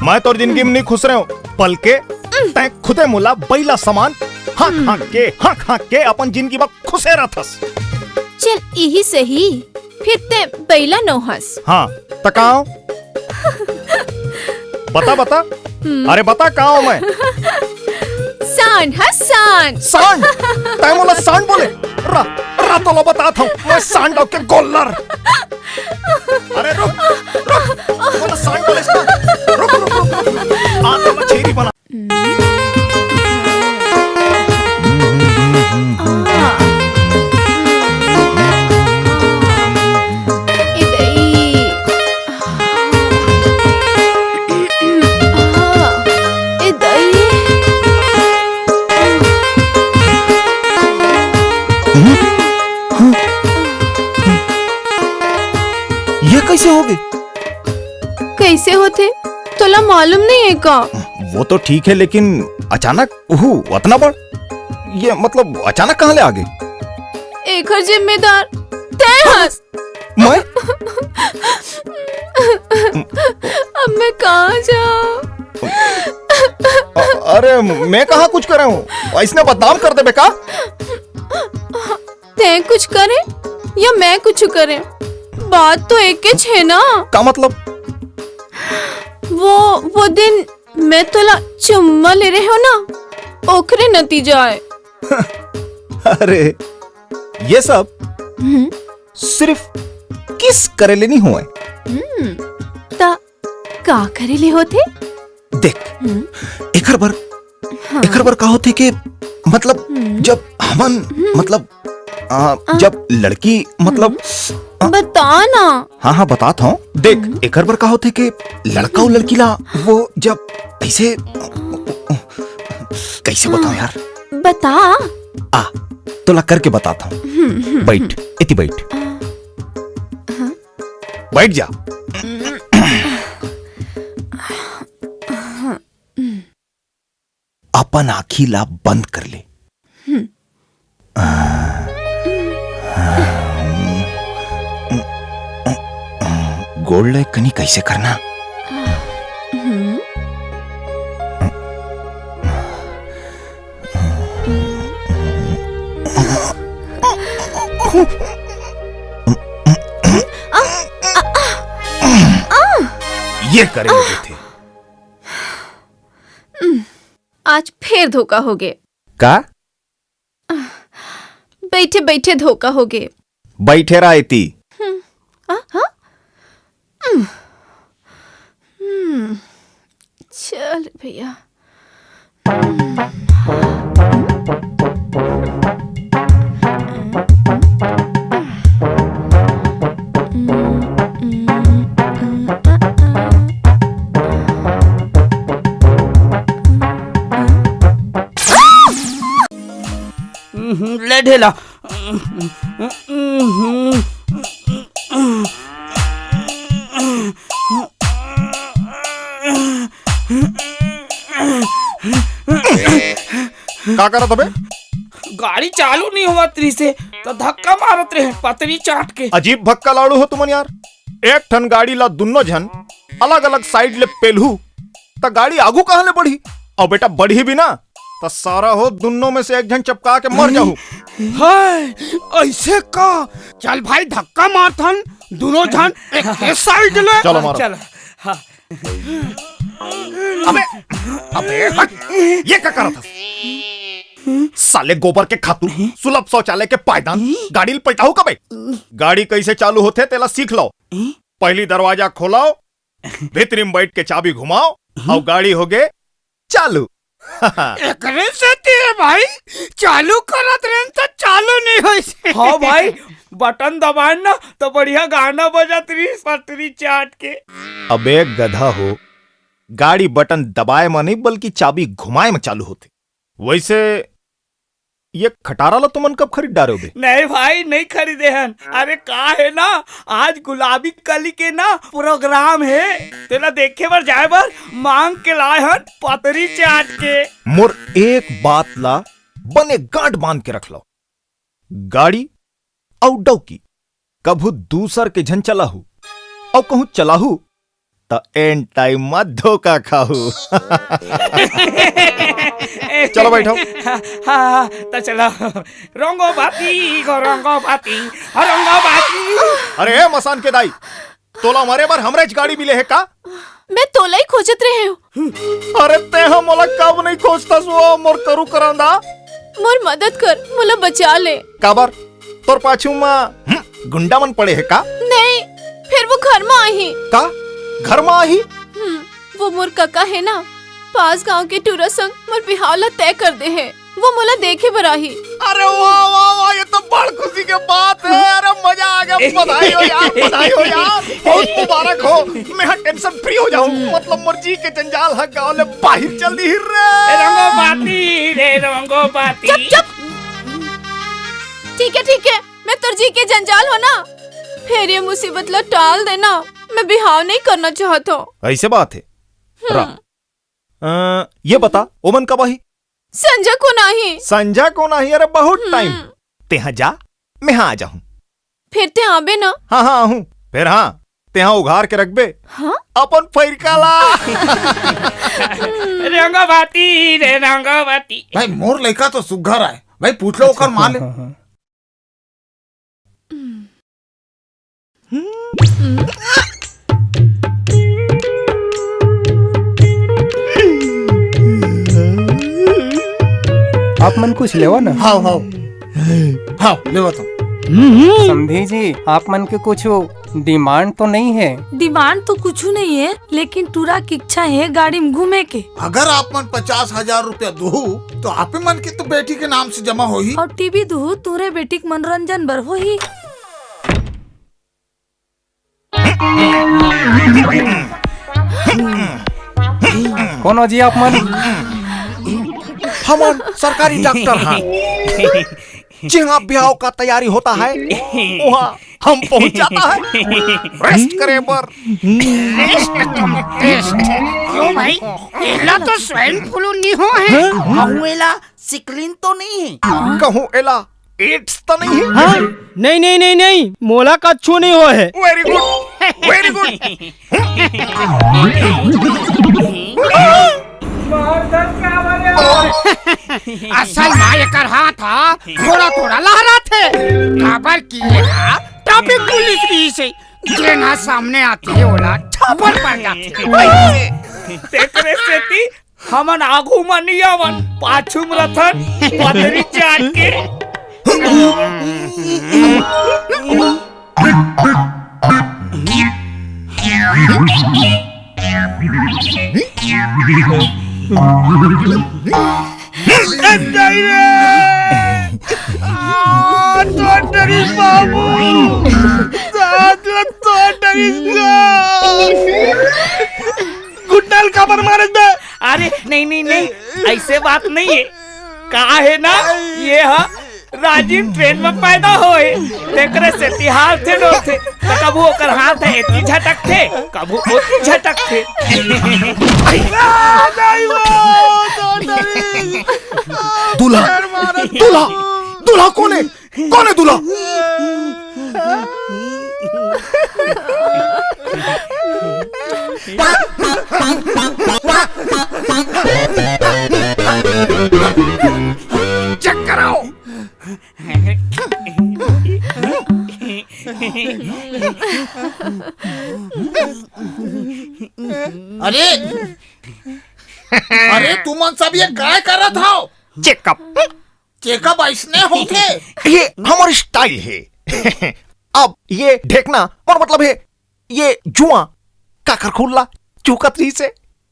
मैं तोर जिंदगी में नहीं खुसरे हूँ, बल्कि तैं खुदे मोला बइला समान हाँक हाँक के, हाँक हाँक के अपन जिंदगी में खुसेरत हस। चल, इही सही। फिर तैं बइला नोहस। हाँ, त का हो? बता, बता। अरे बता, का हो मैं? सांड, हाँ, सांड। सांड? तैं मोला सांड बोले? रा, रा तोला बतात हूँ, मैं सांड के गोल्लर। अरे रुक, रुक, मोला सांड बोले इसका। रुक, रुक, रुक, रुक। आ, तो मैं छेरी बना। ये कैसे हो गए? कैसे होथे? तोला मालूम नहीं है का? वो तो ठीक है, लेकिन अचानक, ओहो, अतना बड़, ये मतलब अचानक कहाँ ले आ गए? एकर जिम्मेदार तैं हस। मैं? अब मैं कहाँ जाऊँ? अ-, अरे, मैं कहाँ कुछ करे हूँ? ऐसने बदनाम कर देबे का? तैं कुछ करे या मैं कुछ करे, बात तो एकेच हे ना। का मतलब? वो, वो दिन मैं तोला चुम्मा ले रहे हो ना, ओखरे नतीजा है। अरे, ये सब हम्म। सिर्फ किस करे ले नहीं हुआ है। हम्म, त का करे ले होथे? देख, हम्म। एकर बर, हाँ। एकर बर का होथे के, मतलब, हम्म। जब हमन, हम्म। मतलब, आ, आ, जब लड़की, मतलब, हम्म। आ, बता ना। हाँ, हाँ, बतात हूँ। देख, हम्म। एकर बर का होथे के लड़का अउ लड़की ला, वो जब ऐसे, कैसे बताऊँ यार? बता। आ, तोला करके बतात हूँ। हम्म, हम्म, बैठ, हम्म। एती बैठ। आ, हाँ। बैठ जा। अपन आँखी ला बंद कर ले। हम्म। गोड़ ले कनी कैसे करना? हम्म। ये करे थे। आज फेर धोखा हो गे। का? बैठे बैठे धोखा हो गे। बैठे रहा एती। हम्म। आ, हाँ? हम्म। हम्म। चल भैया। ले ढेला। का करत हबे? गाड़ी चालू नहीं होवत रहिसे, त धक्का मारत रहे पतरी चाट के। अजीब भक्का लाड़ू हो तुमन यार। एक ठन गाड़ी ला दुन्नो झन अलग-अलग side ले पेलहू, त गाड़ी आगू कहाँ ले बढ़ही? अउ बेटा, बढ़ही भी ना, त सारा हो दुन्नो में से एक झन चपका के मर जाहू। हाय, ऐसे का? चल भाई, धक्का मारथन, दुनो झन एक side ले। चलो मारो। चल, हाँ। अबे, अबे, हट, ये का करत हस? साले गोबर के खातू, सुलभ शौचालय के पायदान, गाड़ी ल पलटाहू कबे? गाड़ी कैसे चालू होथे, तेला सीख लो। पहली दरवाजा खोलाओ, भीतरी में बैठ के चाबी घुमाओ, अउ गाड़ी होगे चालू। एकरे सेती ए भाई, चालू करत रहेन त चालू नहीं होइस। हाँ भाई, बटन दबाएन ना त बढ़िया गाना बजत रहिस पटरी चाट के। अबे गधा हो, गाड़ी बटन दबाए म नहीं बल्कि चाबी घुमाए म चालू होथे। वैसे ये खटारा ला तुमन कब खरीद डारे होबे? नहीं भाई, नहीं खरीदे हन। अरे का हे ना, आज गुलाबी कली के ना program हे, तेला देखे बर जाए बर मांग के लाए हन पतरी चाट के। मोर एक बात ला बने गांठ बांध के रख लो, गाड़ी अउ डौकी कभू दूसर के झन चलाहू, अउ कहूं चलाहू त एन time म धोखा खाहू। चलो बैठो। हाँ, हाँ, हाँ, त चलो। रंगो बाती, गो रंगो बाती, रंगो बाती। अरे ए मसान के दाई, तोला मरे बर हमरेच गाड़ी मिले हे का? मैं तोला ही खोजत रहे हूँ। अरे तेहा मोला कब नहीं खोजतस वो मोर करू करौंदा? मोर मदद कर, मोला बचा ले। काबर? तोर पाछू म, हम्म, गुंडा मन पड़े हे का? नहीं, फेर वो घर म आही। का? घर म आही? हम्म, वो मोर कका हे ना, पास गांव के टूरा संग मोर बिहाव ला तय कर दे हे। वो मोला देखे बर आही। अरे वाह, वाह, वाह, ये तो बड़ खुशी के बात हे। अरे मजा आ गया, बधाई हो यार, बधाई हो यार, बहुत मुबारक हो। मैं हा tension free हो जाऊं, मतलब मोर जी के जंजाल हा गांव ले बाहिर चल दी रे। ए रंगो बाती, रे रंगो बाती। चुप, चुप। ठीक हे, ठीक हे, मैं तोर जी के जंजाल हो ना, फेर ये मुसीबत ला टाल देना, मैं बिहाव नहीं करना चाहत हूँ। ऐसे बात हे। हम्म। रा-, अ, ये बता, ओमन कब आही? संझा कोन आही। संझा कोन आही? अरे बहुत हम्म। Time। तेहा जा, मैं हा आ जाहूं। फेर तें आबे ना? हाँ, हाँ, आहूं। फेर हाँ, तेहा उघार के रखबे हाँ? अपन फैरका ला। रंगो बाती रे रंगो बाती। भाई, मोर लइका तो सुग्घर आय। भाई, पूछ लो ओकर माँ ले। आप मन कुछ लेवा ना। हाव, हाव। हाव, लेवा तो। समधी जी, आप मन के कुछ demand तो नहीं है? Demand तो कुछ नहीं है, लेकिन टूरा की इच्छा है गाड़ी में घूमे के। अगर आप मन पचास हजार रुपया दुहू, तो आपे मन के तो बेटी के नाम से जमा होही। और टीवी दुहू, तुरे बेटी के मनोरंजन बर होही। कोनो जी आप मन? हमन सरकारी डॉक्टर हन। जहाँ ब्याह का तैयारी होता है, वहाँ हम पहुँच जाता है। Rest करे बर। Rest तुम rest। ओ भाई, एला तो swine flu नहीं हो है। कहूँ एला सिकलिन तो नहीं है। कहूँ एला AIDS तो नहीं है। हाँ? नहीं, नहीं, नहीं, नहीं, मोला कच्छू नहीं हो है। Very good, very good। असल मा एकर हाथ हा थोड़ा थोड़ा लहराथे, काबर कि ये हा ट्रैफिक पुलिस रहिसे, जेन हा सामने आथे ओला छापर पड़ जाथे। तेकरे सेती हमन आगू म नइ आवन, पाछू म रथन, पतरी चाट के। ए, नहीं रे! आ, तोर डरी बाबू! साथ में तोर डरी का! गुड्डल काबर मारे बे? अरे, नहीं, नहीं, नहीं, ऐसे बात नहीं है। का है ना, ये हा राजिम ट्रेन में पैदा होए, तेकरे सेती हालथे डोलथे। त कभू ओकर हाथ ह एती झटकथे, कभू ओती झटकथे। दूल्हा, दूल्हा, दूल्हा कोन हे? कोन हे दूल्हा? चेक कराओ। अरे, अरे, तुमन सब ये काय करत हव? चेकअप। चेकअप अइसने होथे। ये हमर स्टाइल हे। अब ये ढेकना, मोर मतलब हे, ये जुआ काकर खून ला चूकत रहिसे,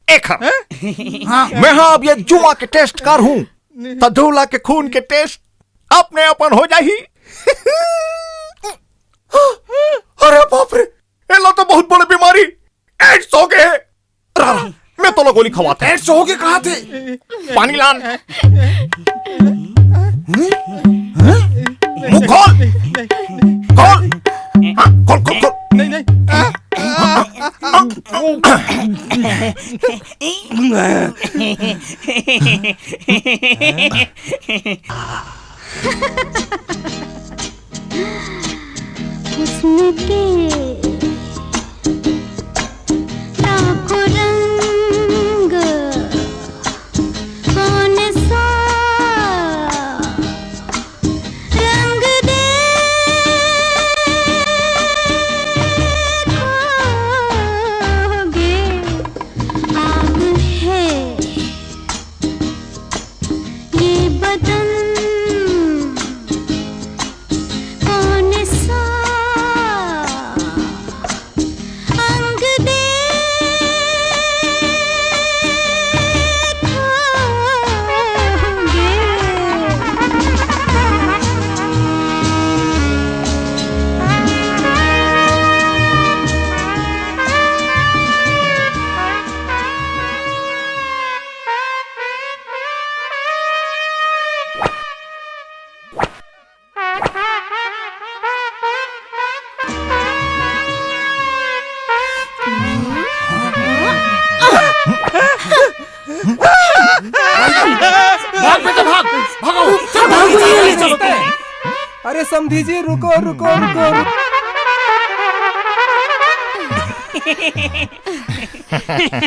एखर। हाँ। मैं हा अब ये जुआ के टेस्ट करहूं, त दूल्हा के खून के टेस्ट अपने अपन हो जाही। अरे बाप रे, एला तो बहुत बड़े बीमारी एड्स हो गए हे। रा, रा, मैं तोला गोली खवात हूं। एड्स हो के कहा थे? पानी लान। मुंह खोल। खोल। हाँ, खोल, खोल, खोल। नहीं, नहीं। हुस्न के लाखों रंग, कौन सा रंग देखोगे? आग है ये बदन, कौन सा अंग देखोगे? भाग बेटा, भाग, भागो। अरे समधी जी, रुको, रुको, रुको, रुको।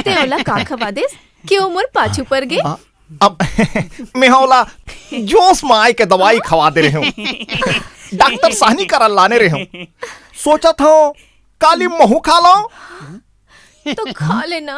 ते ओला का खवा देस कि ओ मोर पाछू पर गे? अब मैं हा ओला जोश म आय के दवाई खवा दे रहे हूँ। डॉक्टर साहनी करा लाने रहे हूँ। सोचत हूँ काली महू खा लो। तो खा लेना।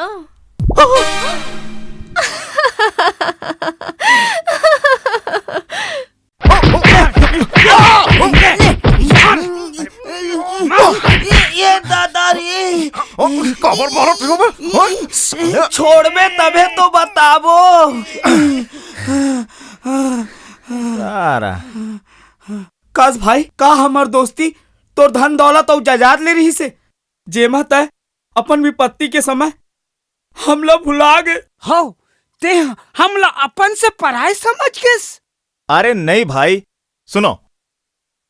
ये, ये दादा रे। काबर मारत हो बे? हाँ? छोड़बे तभे तो बताबो। सारा। कस भाई, का हमर दोस्ती तोर धन दौलत अउ जायदाद ले रहिसे, जेमा तै अपन विपत्ति के समय हमला भुला गे? हव, ते हमला अपन से पराय समझ गेस। अरे नहीं भाई, सुनो,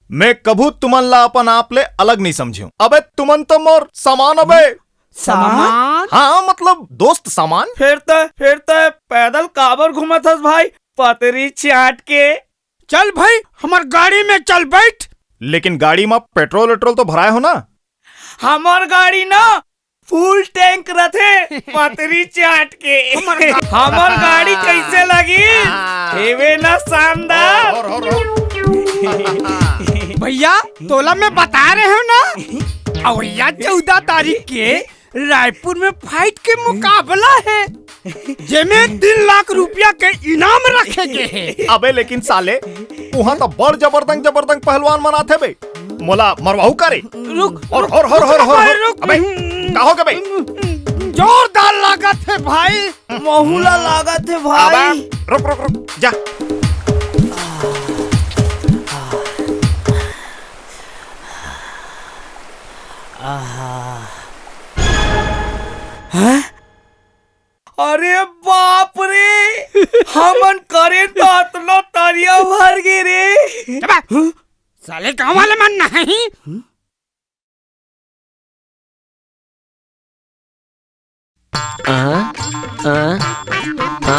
मैं कभू तुमन ला अपन आप ले अलग नहीं समझेंव। अबे तुमन तो मोर समान अबे। समान? हाँ, मतलब दोस्त समान। फेर तै, फेर तै पैदल काबर घूमत हस भाई, पतरी चाट के? चल भाई, हमर गाड़ी में चल बैठ। लेकिन गाड़ी में पेट्रोल वेट्रोल तो भराए हो ना? हमर गाड़ी ना फुल टैंक रथे, पतरी चाट के। हमर गाड़ी कैसे लगी? हेवे ना शानदार। भैया, तोला मैं बता रहे हूँ ना, अवइया चौदह तारीख के रायपुर में फाइट के मुकाबला हे, जेमे तीन लाख रुपया के इनाम रखे गे हे। अबे लेकिन साले, उहाँ तो बड़ जबरदंग जबरदंग पहलवान मन आथे बे। मोला मरवाहू का रे? रुक, और, और, और, और, और, और, रुक, अबे, रुक। का हो गे बे? जोरदार लागत हे भाई। महू ला लागत हे भाई। अबे, रुक, रुक, रुक, जा। आहा। हैं? अरे बाप रे, हमन करेन त अतना तरिया भर गे रे। चुप! साले गांव वाले मन नहीं। आ, आ, आ?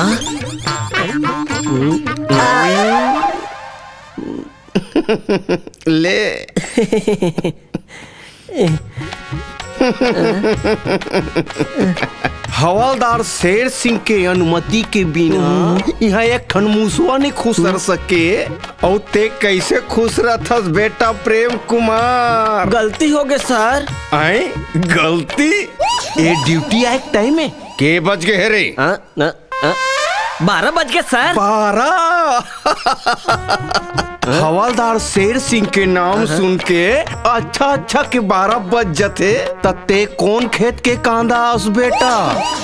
ले। हवलदार शेर सिंह के अनुमति के बिना इहाँ एक ठन मुसवा नइ खुसर सके। अउ ते कइसे खुसरथस बेटा प्रेम कुमार? गलती हो गे सर। आय, गलती? ए ड्यूटी आए टाइम हे। के बज गे हे रे? हाँ? न, अ, बारह बज गे सर। बारह? हवलदार शेर सिंह के नाम सुन के अच्छा अच्छा के बारह बज जथे, त ते कोन खेत के कांदा अस बेटा?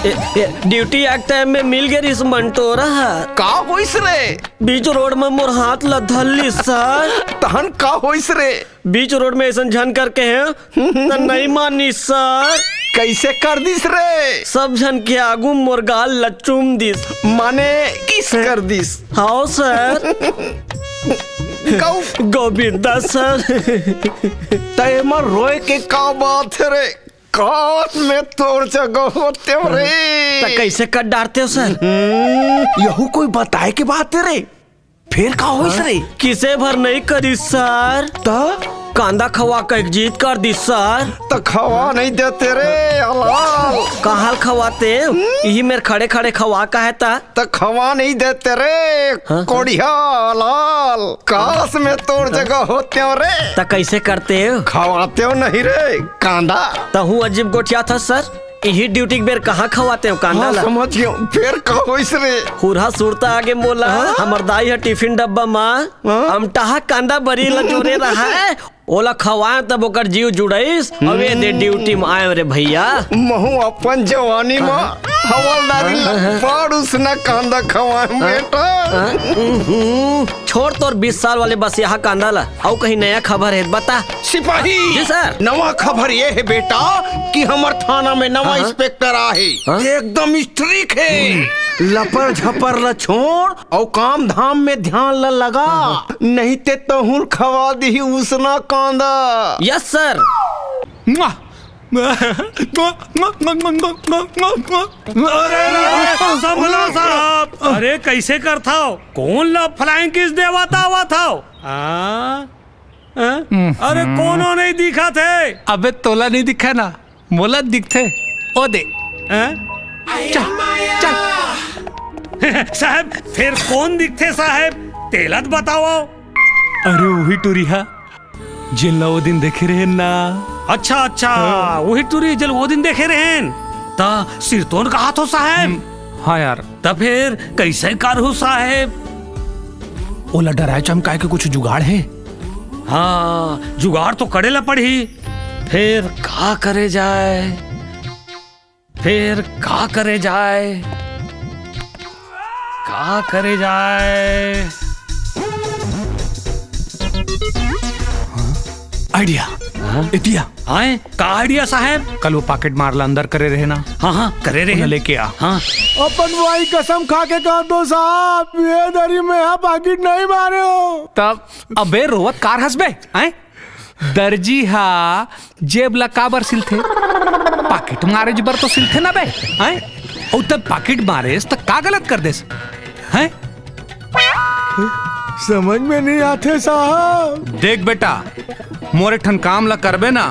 ए, ए, ड्यूटी आए टाइम में मिल गे रिहिस मंटोरा ह। का होइस रे? बीच रोड में मोर हाथ ला धर लिस सर। तहन का होइस रे? बीच रोड में अइसन झन करके हे, त नइ मानिस सर। कइसे कर दिस रे? सब झन के आगू मोर गाल ला चूम दिस। माने किस कर दिस? हव सर। कऊ? गोविंदा सर। त एमा रोए के का बात हे रे? काश में तोर जगह होतेंव रे। त कइसे कर डारतेंव सर? हम्म, यहू कोई बताए के बात हे रे? फेर का होइस रे? किसे भर नइ करिस सर। त? कांदा खवा कहिके जिद कर दिस सर। त खवा नइ देते रे, हलाल। काहल खवातेंव? इही मेर खड़े खड़े खवा कहे त। त खवा नइ देते रे, हाँ, हाँ। कोढ़िया हलाल। काश में तोर जगह होतेंव रे। त कइसे करतेंव? खवातेंव नहीं रे, कांदा। तहूँ अजीब गोठियाथस सर। इही ड्यूटी के बेर कहाँ खवातेंव कांदा ला? समझ गेंव। फेर का होइस रे? हुरहा सुरता आगे मोला, हाँ? हमर दाई ह टिफिन डब्बा म हाँ? अमटाहा कांदा बरी ला जोरे रहय। ओला खवाएंव तब ओकर जीव जुड़ाइस। अउ ए दे ड्यूटी म आएंव रे भइया। महूँ अपन जवानी म हाँ? हवलदारी ला हाँ? बड़ उसना कांदा खवाएंव हाँ? बेटा। हाँ? उहुं। छोड़ तोर बीस साल वाले बसियाहा कांदा ला, अउ कहीं नया खबर हे त बता। सिपाही! जी सर। नवा खबर ये हे बेटा कि हमर थाना में नवा हाँ, हाँ। इंस्पेक्टर आहे। हाँ? एकदम स्ट्रिक हे। हम्म। लपर झपर ला छोड़ अउ काम धाम में ध्यान ला लगा, हाँ, हाँ। नहीं ते तहूँ ल खवा दिही उसना कांदा। Yes sir. मुआ! अरे, अरे, अरे, संभलो साहब, अरे, कइसे करथव? कोन ला flying kiss देवत आवत हव? हाँ? हाँ? अरे, कोनो नइ दिखत हे। अबे, तोला नइ दिखय ना, मोला दिखथे। ओ दे। हाँ? चल, चल। साहब, फेर कोन दिखथे साहब? तेला त बतावव। अरे, उही टुरी हा। जेन ला ओ दिन देखे रहेन ना। अच्छा, अच्छा, हाँ। उही टुरी, जेन ला ओ दिन देखे रहेन। त सिरतोन कहाथव साहेब? हम्म, हाँ यार। त फेर कइसे करहूँ साहेब? ओला डराए चमकाए के कुछ जुगाड़ हे? हाँ, जुगाड़ तो करे ला पड़ही। फेर का करे जाए? फेर का करे जाए? का करे जाए? Idea। हाँ? एती आ। आए? का idea साहेब? कल ओ पाकिट मार ला अंदर करे रहे ना? हाँ, हाँ, करे रहे। ओला लेके आ। हाँ। अपन माई कसम खा के कह दो साहब, ये दरी में हा पाकिट नहीं मारे हों। तब अबे रोवत का हस बे? आए? दर्जी हा जेब ला काबर सिलथे? पाकिट मारेच बर तो सिलथे ना बे, हैं? अउ तब पाकिट मारेस त का गलत कर देस, हैं? समझ में नहीं आथे साहब। देख बेटा, मोर एक ठन काम ला करबे ना,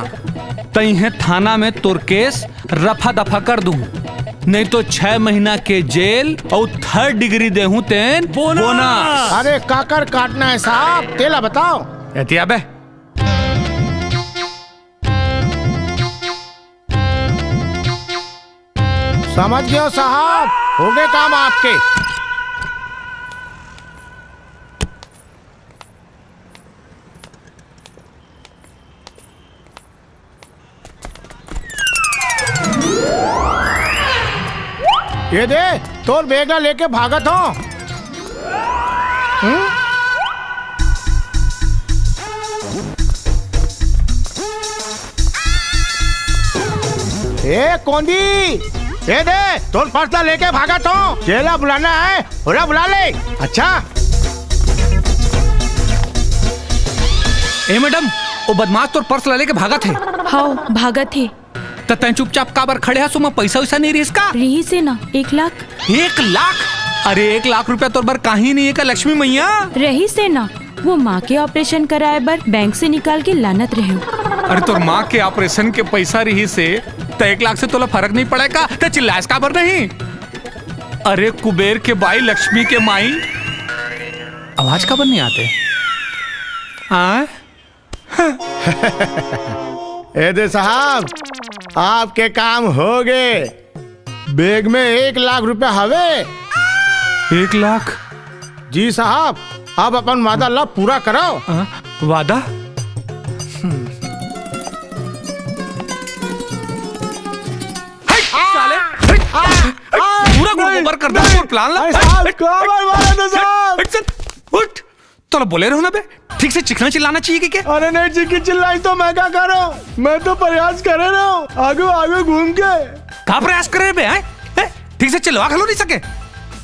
तइहे थाना में तोर केस रफा दफा कर दूं, नहीं तो छह महीना के जेल अउ थर्ड डिग्री देहूं तेन बोनस। बोनस। अरे काकर काटना है साहब, तेला बताओ। एतिया बे। समझ गयो साहब, हो गए काम आपके। ये दे, तोर बैग ला लेके भागत हो। हम्म? ए कोंदी, ए दे, तोर पर्स ला लेके भागत हो। जेला बुलाना है, ओला बुला ले। अच्छा। ए मैडम, वो बदमाश तोर पर्स ला लेके भागत हे। हव, भागत हे। त तैं चुपचाप काबर खड़े हस? ओमा पइसा वइसा नइ रिहिस का? रिहिस हे ना, एक लाख। एक लाख? अरे, एक लाख रुपया तोर बर काहीं नइ हे का लक्ष्मी मैया? रिहिस हे ना, वो माँ के ऑपरेशन कराए बर बैंक से निकाल के लानत रहेंव। अरे, तोर माँ के ऑपरेशन के पइसा रिहिस हे, त एक लाख से तोला फरक नइ पड़े का? त चिल्लायस काबर नहीं? अरे, कुबेर के बाई, लक्ष्मी के माई, आवाज काबर नइ आते? आय? ए दे साहब, आपके काम हो गे। बैग में एक लाख रुपया हवे। एक लाख? जी साहब, अब अपन वादा ला पूरा करो। हाँ, वादा? हम्म। हट, साले, हट। पूरा गुड़ गोबर कर दे, नहीं, पूरा प्लान ला। अरे साहब, हट, काबर मारा था साहब? हट, चल, उठ। तोला बोले रहेंव ना बे, ठीक से चीखना चिल्लाना चाहिए कि क्या? अरे नहीं, चीखी चिल्लाई तो मैं क्या करूं? मैं तो प्रयास करे रहेंव, आगे आगे घूम के। का प्रयास करे बे, हैं? हैं? ठीक से चिल्लवा घलो नहीं सके।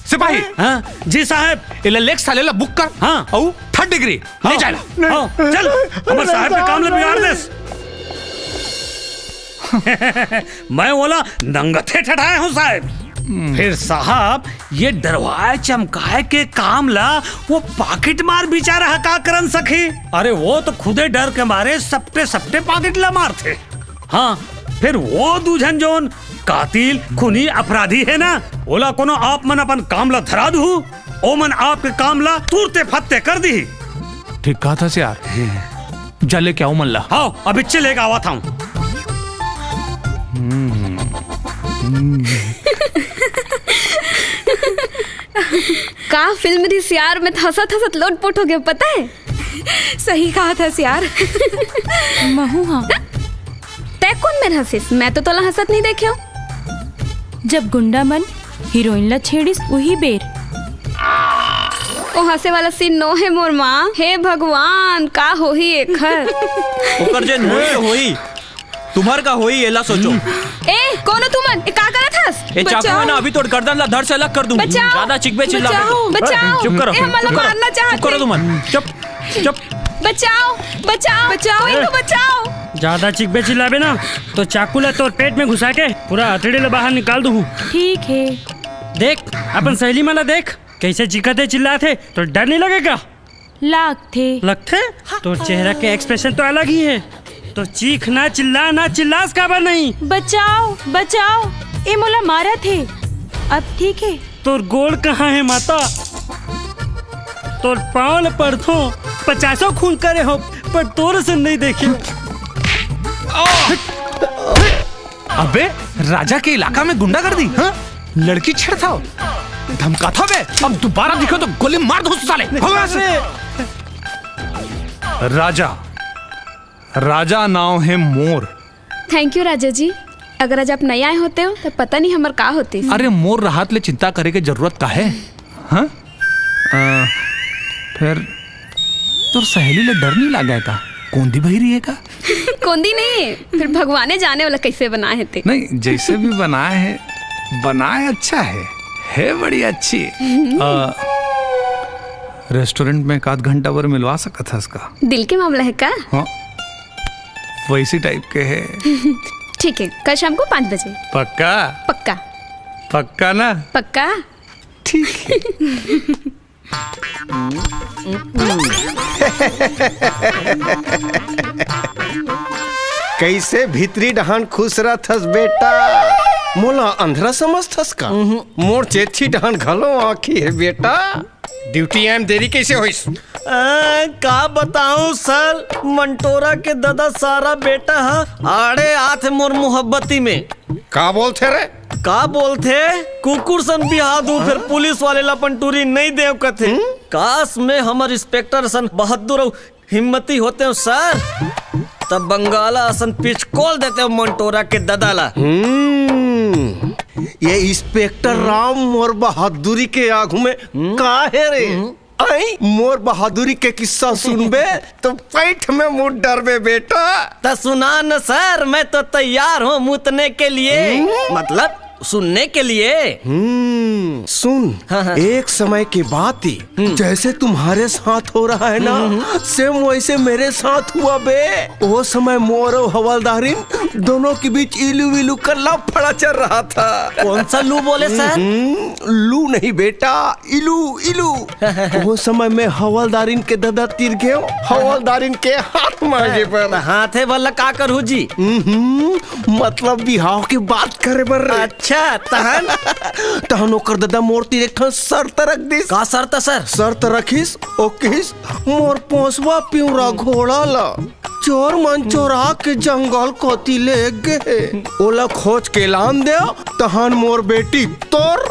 सिपाही। हाँ, जी साहब। एला लेके साले ला बुक कर। हाँ। अउ थर्ड डिग्री, ले हाँ। जा ला। नहीं। हाँ, चल, हमर साहब के काम ला बिगाड़ देस। मैं ओला नंगथे ठठाए हंव साहब। फेर साहब, ये डरवाए चमकाए के काम ला वो पाकिट मार बिचारा ह का करन सकही? अरे वो तो खुदे डर के मारे सपटे सपटे पाकिट ला मारथे। हाँ, फेर वो दू झन जोन कातिल, खूनी, अपराधी हे ना, ओला कोनो आप मन अपन काम ला धरा दुहू, ओमन आपके काम ला तुरते फत्ते कर दिही। ठीक कहा था यार। जा लेके आओ मन ला। हाँ, अभी चले लेके आवा था। का फिल्म रिहिस यार, मैं तो हंसत हंसत लोटपोट हो गया, पता है? सही कहा था यार। महू हाँ। तै कोन मेर हंसिस? मैं तो तोला हंसत नहीं देखे हूँ। जब गुंडा मन हीरोइन ला छेड़िस उही बेर। ओ हंसे वाला सीन नो हे मोर माँ। हे भगवान, का होही एखर? ओकर जेन होही तो होही, तुम्हर का होही एला सोचो। ए, कोनो तुमन, ए, का करत हस? ए चाकू हे ना, अभी तोर गर्दन ला धड़ से अलग कर दूं। बचाओ। ज्यादा चिकबे चिल्ला। बचाओ। बचाओ। चुप करो। ए, हमन ला मारना चाहत हे। चुप करो तुमन। चुप। चुप। बचाओ, बचाओ, बचाओ। कोई तो बचाओ। ज्यादा चिकबे चिल्लाबे ना, तो चाकू ला तोर पेट में घुसा के पूरा अतड़ी ला बाहर निकाल दूहूं। ठीक हे। देख, अपन सहेली मन ला देख, कैसे चीखत हे, चिल्लात हे, तो डर नहीं लगेगा? लागथे। लगथे? तोर चेहरा के एक्सप्रेशन तो अलग ही है। तो चीख ना, चिल्ला ना, चिल्लास काबर नहीं? बचाओ, बचाओ, ए मोला मारत हे। अब ठीक हे? तोर गोड़ कहाँ हे माता? तोर पाँव ल पड़थों, पचासों खून करे हों, पर तोर से नहीं देखे। अबे, राजा के इलाका में गुंडागर्दी, हाँ? लड़की छेड़थव, धमकाथव बे, अब दोबारा दिखो तो गोली मार दूं साले। भागो यहाँ से। राजा, राजा नाव हे मोर। Thank you राजा जी, अगर आज आप नहीं आए होते हो तो पता नहीं हमर का होतिस। अरे मोर रहत ले चिंता करे के जरूरत का हे? हाँ? अ, फेर तोर सहेली ले डर नहीं लागे का? कोंदी बहिरी हे का? कोंदी नहीं, फेर भगवाने जाने वाला कैसे बनाए हे ते। नहीं, जैसे भी बनाए हे, बनाए अच्छा हे, हे बड़ी अच्छी। अ, रेस्टोरेंट में एक आध घंटा बर मिलवा सकत हस का? दिल के मामला हे का? हाँ। वैसी टाइप के हे। ठीक हे, कल शाम को पाँच बजे। पक्का? पक्का। पक्का ना? पक्का। ठीक हे। कइसे भीतरी डहान खुश रहथस बेटा? मोला अंधरा समझथस का? मोर चेथी डहान घलो आँखी हे बेटा। ड्यूटी आए म देरी कइसे होइस? आ, का बताऊं सर, मंटोरा के ददा सारा बेटा ह आड़े आथे मोर मोहब्बती में। का बोलथे रे? का बोलथे? कुकुर सन बिहा दू, फेर पुलिस वाले ला अपन टूरी नइ देव कथे। काश मैं हमर इंस्पेक्टर सन बहादुर अउ हिम्मती होतेंव सर, त बंगाला असन पिचकोल देतेंव मंटोरा के ददा ला। हम्म, ये इंस्पेक्टर राम मोर बहादुरी के आगू में का हे रे? आई, मोर बहादुरी के किस्सा सुनबे त पैठ में मुत डरबे बेटा। त सुना न सर, मैं तो तैयार हूँ मुतने के लिए, मतलब सुनने के लिए। हम्म, सुन, हाँ, हाँ। एक समय की बात थी, जैसे तुम्हारे साथ हो रहा है ना, सेम वैसे मेरे साथ हुआ बे। वो समय मोर अउ हवलदारिन दोनों के बीच इलू विलू का लफड़ा चल रहा था। कौन सा लू बोले सर? हम्म, लू नहीं बेटा, इलू, इलू। वो समय मैं हवलदारिन के ददा तीर गेंव, हवलदारिन के हाथ मांगे बर। त हाथे वाला का करहू जी? हम्म, मतलब बिहाव के बात करे बर रे। अच्छा, तहन? तहन ओकर ददा मोर तीर एक ठन शर्त रख दिस। का शर्त सर? शर्त रखिस, ओ किहिस, मोर पोसवा पिंवरा घोड़ा ला चोर मन चोरा के जंगल कोती ले गे हे, ओला खोज के लान दे, तहन मोर बेटी तोर।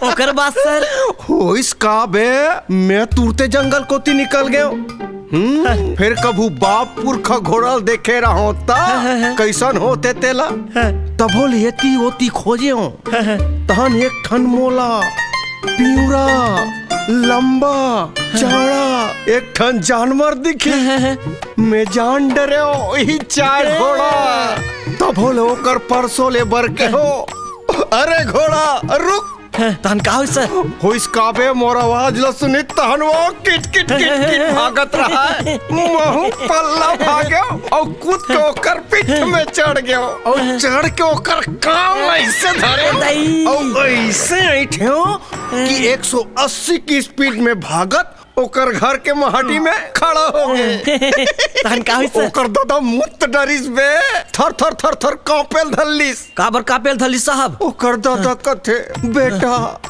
ओकर बाद सर? होइस का बे, मैं तुरते जंगल कोती निकल गेंव। हम्म, फेर कभू बाप पुरखा घोड़ा ल देखे रहंव त कइसन होथे तेला। तभो ले एती ओती खोजेंव। तहन एक ठन मोला पिंवरा, लंबा, चौड़ा एक ठन जानवर दिखिस। मैं जान डरेंव, इही चाय घोड़ा। तभो ले ओकर परसो ले बर केहेंव, अरे घोड़ा, रुक। तहन का होइस सर? होइस का बे, मोर आवाज ल सुनिस तहन वो किट किट किट किट भागत रहा। महूं पल्ला भागेंव अउ कूद के ओकर पीठ में चढ़ गेंव अउ चढ़ के ओकर कान ल अइसे धरेंव अउ अइसे अइंठेंव कि एक सौ अस्सी की स्पीड में भागत ओकर घर के माहटी में खड़ा हो गे। तहन का होइस सर? ओकर ददा मुत डरिस बे, थर थर थर थर कांपे ल धर लिस। काबर कांपे ल धर लिस साहब? ओकर ददा कथे, बेटा,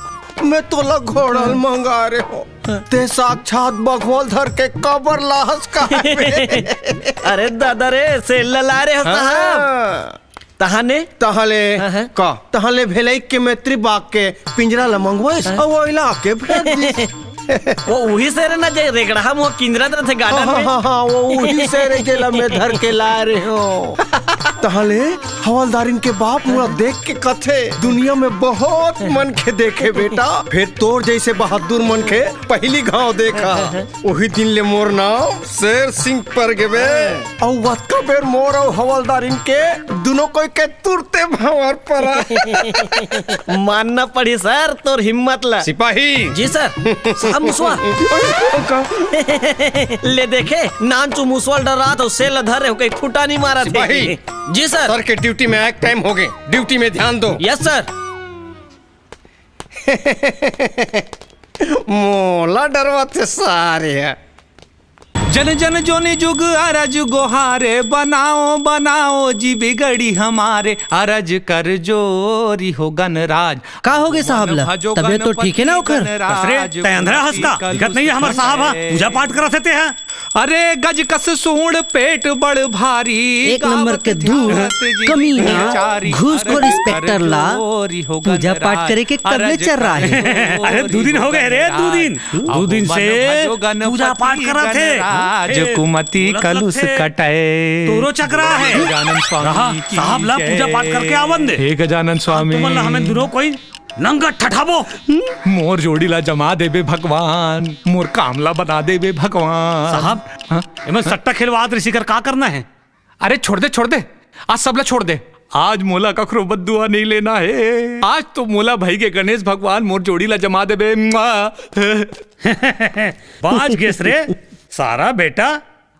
मैं तोला घोड़ा ल मंगा रेहेंव, तें साक्षात बघवा ल धर के काबर लाहस का बे? अरे ददा रे, सेल ल लाय रेहेंव साहब। तहन ले? तहन ले हाँ, हाँ। का? तहन ले भेलई के मैत्री बाग के पिंजरा ल मंगवाइस, हाँ। अउ ओइला आके फेंक दिस। वो उही सेर ना, जे रेगड़हा मुँह किंजरत रथे गार्डन में। हाँ, हाँ, वो उही सेर हे जेला मैं धर के लाय रेहेंव। तहन ले हवलदारिन के बाप मोला देख के कथे, दुनिया में बहुत मनखे देखे बेटा, फेर तोर जइसे बहादुर मनखे पहिली घांव देखा। उही दिन ले मोर नांव शेर सिंह पर गे बे। अउ वतका बेर मोर अउ हवलदारिन के दुनों कोई के तुरते भंवर परा। मानना पड़ही सर तोर हिम्मत ला। सिपाही। जी सर। साहब मुसवा। का? ले देखे, नानचु मुसवा ल डरात अउ सेल ल धर रेहेंव, कहीं खूंटा नइ मारत हे। सिपाही। जी सर। सर के ड्यूटी में आए के टाइम हो गे, ड्यूटी में ध्यान दो। Yes sir. मोला डरवाथे सारे ह। जन जन जोनी जुग अरज गोहारे, बनाओ बनाओ जी बिगड़ी हमारे, अरज कर जोरी हो गणराज। का हो गे साहब ला? तबियत तो ठीक हे ना ओकर? अरे, तैं अंधरा हस का? दिखत नइ हे हमर साहब ह? पूजा पाठ करत हे तेहा। अरे गज कस सूंड़ पेट बड़ भारी, एक नंबर के धूर्त, कमीना, घूसखोर इंस्पेक्टर ला पूजा पाठ करे के कब ले चर्रा हे? अरे दू दिन हो गे रे, दू दिन। दू दिन से पूजा पाठ करत हे। राजकुमति कलुष कटय। तोरो चकरा हे। गजानन स्वामी रहा, की साहब ला जय। पूजा पाठ करके आवन दे। हे गजानन स्वामी। तुमन ला हमें दुनो कोई नंगा ठठाबो। मोर जोड़ी ला जमा देबे भगवान, मोर काम ला बना देबे भगवान। साहब, हाँ? एमन सट्टा खेलवात रहिस, एकर का करना हे? अरे छोड़ दे, छोड़ दे, आज सबला छोड़ दे। आज मोला कखरो बद्दुआ नइ लेना हे। आज तो मोला भई गे गणेश भगवान मोर जोड़ी ला जमा देबे। मुआ। बाच गेस रे सारा बेटा,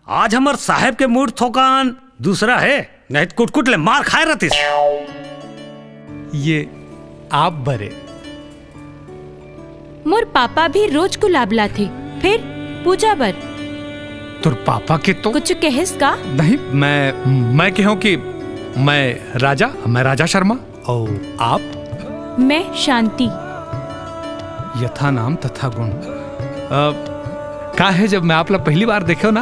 आज हमर साहेब के मूड थोकान दूसरा हे, नहीं त कुटकुट ले मार खाय रहतिस। ये आप बरे। मोर पापा भी रोज गुलाब लाथे, फेर पूजा बर। तोर पापा के तो कुछ कहेस का? नहीं, मैं, मैं कहूँ कि मैं राजा, मैं राजा शर्मा। और आप? मैं शांति। यथा नाम तथा गुण। अ, का है, जब मैं आप ला पहली बार देखे ना,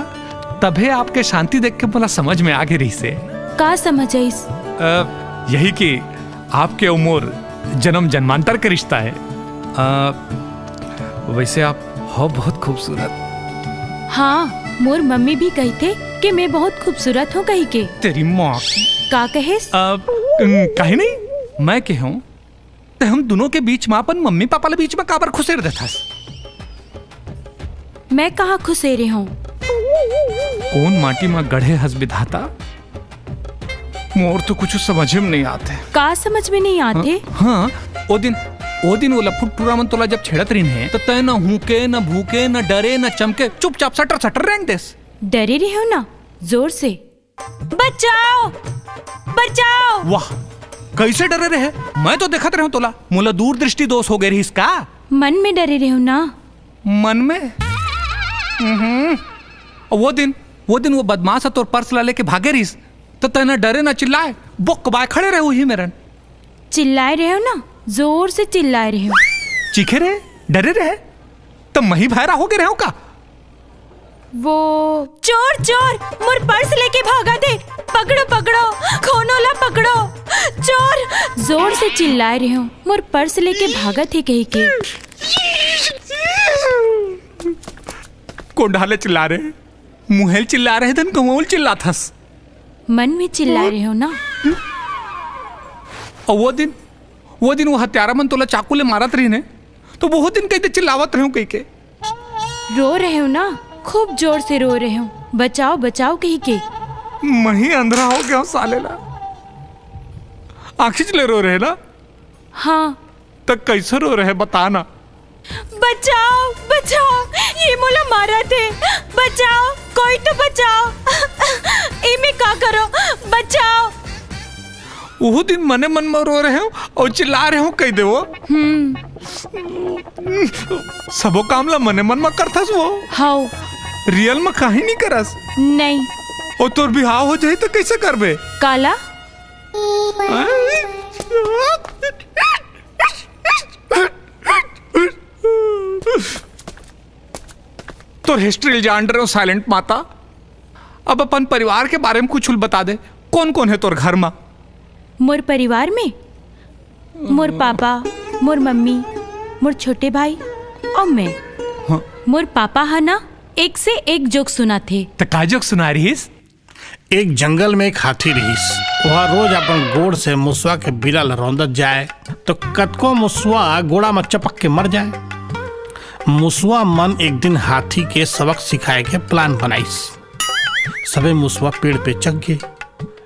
तभे आपके शांति देख के मोला समझ में आ गए रही से। का समझ आइस? अ, यही कि आपके अउ मोर जन्म जन्मांतर के रिश्ता है। अ, वैसे आप हो बहुत खूबसूरत। हाँ, मोर मम्मी भी कहिथे कि मैं बहुत खूबसूरत हूँ कही के। तेरी माँ। का कहेस? अ, उम, कहीं नहीं, मैं कहूँ, ते हम दोनों के बीच में अपन मम्मी पापा ले बीच में काबर खुसेर देथस? मैं कहाँ खुसेरे हूँ? कौन माटी में गढ़े हस विधाता? मोर तो कुछ समझ में नहीं आते। का समझ में नहीं आते? हाँ, हाँ, ओ दिन, ओ दिन वो लफुट टूरा मन तोला जब छेड़त रहिन हे, तो तय न हूके, न भूके, न डरे, न चमके, चुपचाप सटर सटर रेंग देस। डरे रहे हो ना, जोर से। बचाओ, बचाओ। वाह, कैसे डरे रहे? मैं तो देखत रहे हूँ तोला, मोला दूरदृष्टि दोष हो गए रहिस का? मन में डरे रहे हो ना। मन में? हम्म। वो दिन, वो दिन वो बदमाश ह तोर पर्स ला लेके भागे रहिस, तो तैं ना डरे ना चिल्लाए, बोक बाय खड़े रहे उही मेरन। चिल्लाए रहे हो ना, जोर से चिल्लाए रहे हो। चीखे रहे, डरे रहे, तो मही भैरा हो गए रहे हो का? वो चोर, चोर, मोर पर्स लेके भागत हे, पकड़ो, पकड़ो, कोनो ला पकड़ो, चोर। जोर से चिल्लाए रहे हो, मोर पर्स लेके भागत हे कही के। कोन डाले चिल्ला रहे? मुहेल चिल्ला रहे धन कहूँ चिल्लाथस। मन में चिल्ला रहे हो ना। और वो दिन, वो दिन वो हत्यारा मन तोला चाकू ले मारत रहिन हे, तो बहुत दिन कही चिल्लावत रहे हो कही के। रो रहे हो ना, खूब जोर से रो रहे हो, बचाओ बचाओ कही के। मही अंधरा हो गया हूँ साले ला। आँखी ले रो रहे ना? हाँ। त कैसे रो रहे बता ना। बचाओ, बचाओ, ये मोला मारत हे, बचाओ, कोई तो बचाओ। इमे का करो, बचाओ। उहू दिन मने मन में रो रहे हो और चिल्ला रहे हो कही देवो। हम्म। सबो काम ला मने मन में करथस वो। हाउ। रियल में काहे नहीं करस? नहीं। और तोर बिहाव हो जाही तो कैसे करबे? काला? तोर हिस्ट्री जान रहे हो साइलेंट माता। अब अपन परिवार के बारे में कुछ बता दे, कौन कौन है तोर घर मा? मोर परिवार में मोर पापा, मोर मम्मी, मोर छोटे भाई और मैं। हाँ। मोर पापा ह ना एक से एक जोक सुनाथे। त का जोक सुना रहिस? एक जंगल में एक हाथी रहिस। वह रोज अपन गोड़ से मुसवा के बिला ल रौंदत जाए, तो कतको मुसवा गोड़ा म चपक के मर जाए। मुसवा मन एक दिन हाथी के सबक सिखाए के प्लान बनाइस। सबे मुसवा पेड़ पे चघ गे।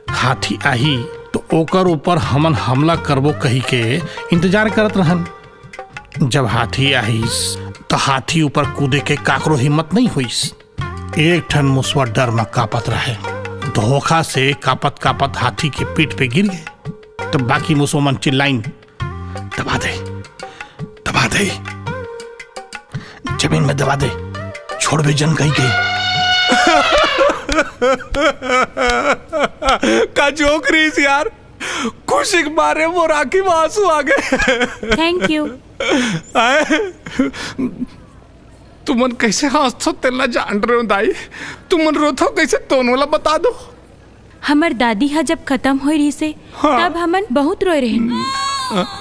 हाथी आही, तो ओकर ऊपर हमन हमला करबो कही के इंतजार करत रहन। जब हाथी आहिस, तो हाथी ऊपर कूदे के काकरो हिम्मत नहीं होइस। एक ठन मुसवा डर म कांपत रहे। धोखा से कांपत कांपत हाथी के पीठ पे गिर गे। तब बाकी मुसवा मन चिल्लाइन, "दबा दे, दबा दे, जमीन में दबा दे, छोड़बे जन कही के।" का जोक रहिस यार, खुशी के मारे मोर आँखी में आंसू आ गए। Thank you। आए? तुमन कैसे हंसथो तेला जान रहे हो दाई? तुमन रोथो कैसे तोन वाला बता दो। हमर दादी ह जब खत्म होय रहिसे, हाँ। तब हमन बहुत रोए रहेन। हाँ।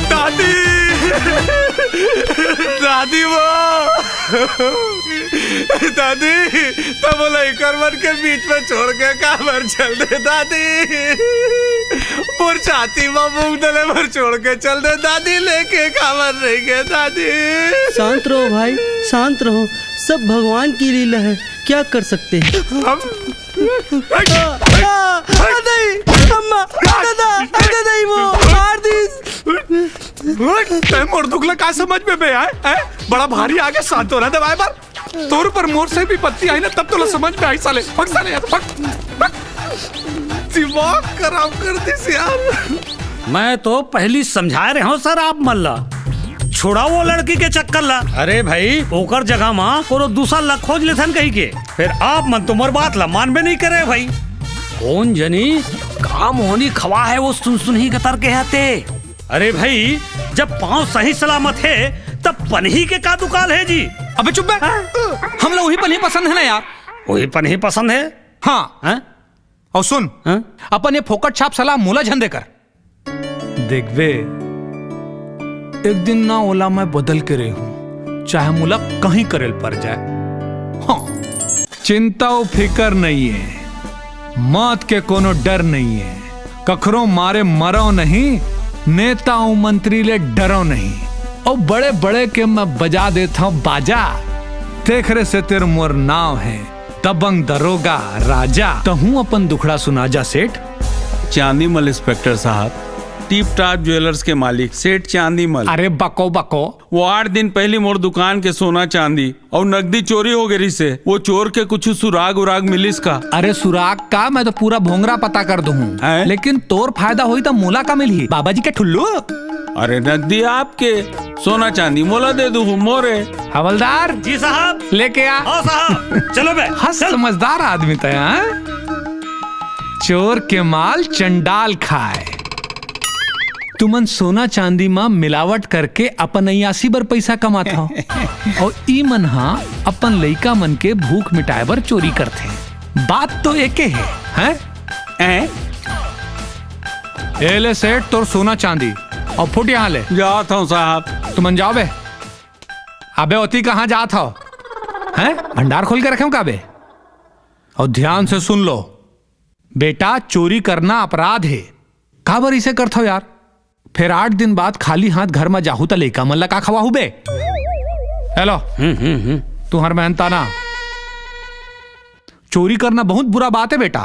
दादी, दादी वो, दादी, तब लइकर मन के बीच में छोड़ के काबर चल दे दादी? मोर छाती में मूंग दले भर छोड़ के चल दे दादी, लेके काबर नहीं गए दादी? शांत रहो भाई, शांत रहो, सब भगवान की लीला है, क्या कर सकते हैं। हम आ, आ, आ, नहीं, अम्मा, आ, दादा, आ, दादा, वो मार दी। तै मोर दुख ला का समझ में बे आए, हैं? बड़ा भारी आगे सांत्वना देवाय बर। तोर ऊपर मोर से विपत्ति आई ना, तब तोला समझ में आई साले। भग साले यहाँ से, भग, भग। दिमाग खराब कर दिस यार। मैं तो पहली समझाय रहे हूँ सर आप मन ला, छुड़ाओ वो लड़की के चक्कर ला। अरे भाई, ओकर जगह मा कोनो दूसर ला खोज लेथन कही के। फिर आप मन तो मोर बात ला मानबे नहीं करे भाई। कौन जनी का मोहनी खवा है वो सुन सुन ही गतर के हते। अरे भाई, जब पाँव सही सलामत है, तब पनही के का दुकाल है जी? अबे चुप बे। हाँ? हमला वही पनही पसंद है ना यार। वही पनही पसंद है? हाँ। हैं? अउ सुन, हाँ? अपन ये फोकट छाप सलाह मोला झन दे कर। देखबे, एक दिन ना ओला मैं बदल के रेहूं, चाहे मोला कहीं करेल पर जाए। हाँ। चिंता अउ फिकर नइये, मौत के कोनो डर नइये, कखरो मारे मरव नहीं, नेता अउ मंत्री ले डरव नहीं। अउ बड़े-बड़े के मैं बजा देथंव बाजा, तेखरे सेती मोर नाव हे दबंग दरोगा राजा। तहूं अपन दुखड़ा सुना जा सेठ। चांदी मल इंस्पेक्टर साहब, टिप टाप ज्वेलर्स के मालिक सेठ चांदी मल। अरे बको बको। वो आठ दिन पहली मोर दुकान के सोना चांदी अउ नकदी चोरी हो गे रिहिसे। वो चोर के कुछ सुराग उराग मिलिस का? अरे सुराग का, मैं तो पूरा भोंगरा पता कर दूं। हैं? लेकिन तोर फायदा होई त मोला का मिलही? बाबा जी के ठुल्लू? अरे नकदी आपके, सोना चांदी मोला दे दूं, मोरे। हवलदार जी साहब। लेके आ। हाँ साहब, चलो बे, हाँ, चल। समझदार आदमी तय, हाँ? चोर के माल चंडाल खाए। तुमन सोना चांदी म मिलावट करके अपन अय्यासी बर पइसा कमात हव, अउ ई मन ह अपन लइका मन के भूख मिटाए बर चोरी करथे। बात तो एके हे, हैं? हैं? ए ले सेठ, तोर सोना चांदी, अउ फुट यहाँ ले। जात हूँ साहब। तुमन जाओ बे। अबे ओती कहाँ जात हव? हैं? भंडार खोल के रखे हूँ का बे? अउ ध्यान से सुन लो, बेटा, चोरी करना अपराध हे। काबर इसे करथव यार? फेर आठ दिन बाद खाली हाथ घर म जाहू त लइका मन ला का खवाहू बे? हेलो, हम्म, हम्म, हम्म। तुंहर मेहनताना, चोरी करना बहुत बुरा बात हे बेटा।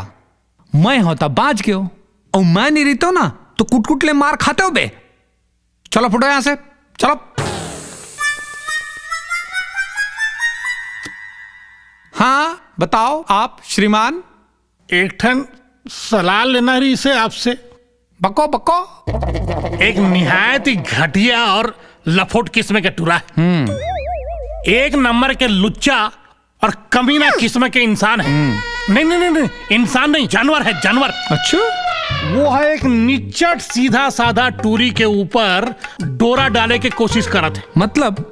मैं हों त बांच गेंव, अउ मैं नहीं रहितंव ना तो कुटकुट ले मार खातेव बे। चलो फुटो यहाँ से, चलो। हाँ, बताओ आप श्रीमान। एक ठन सलाह लेना रहिसे आपसे। बको, बको। एक निहायत ही घटिया और लफोट किस्म के टूरा हे। हम्म। एक नंबर के लुच्चा और कमीना किस्म के इंसान हे। हम्म। नहीं, नहीं, नहीं, नहीं, इंसान नहीं, जानवर हे, जानवर। अच्छा? वो हे एक निच्चट सीधा साधा टूरी के ऊपर डोरा डाले के कोशिश करत हे। मतलब?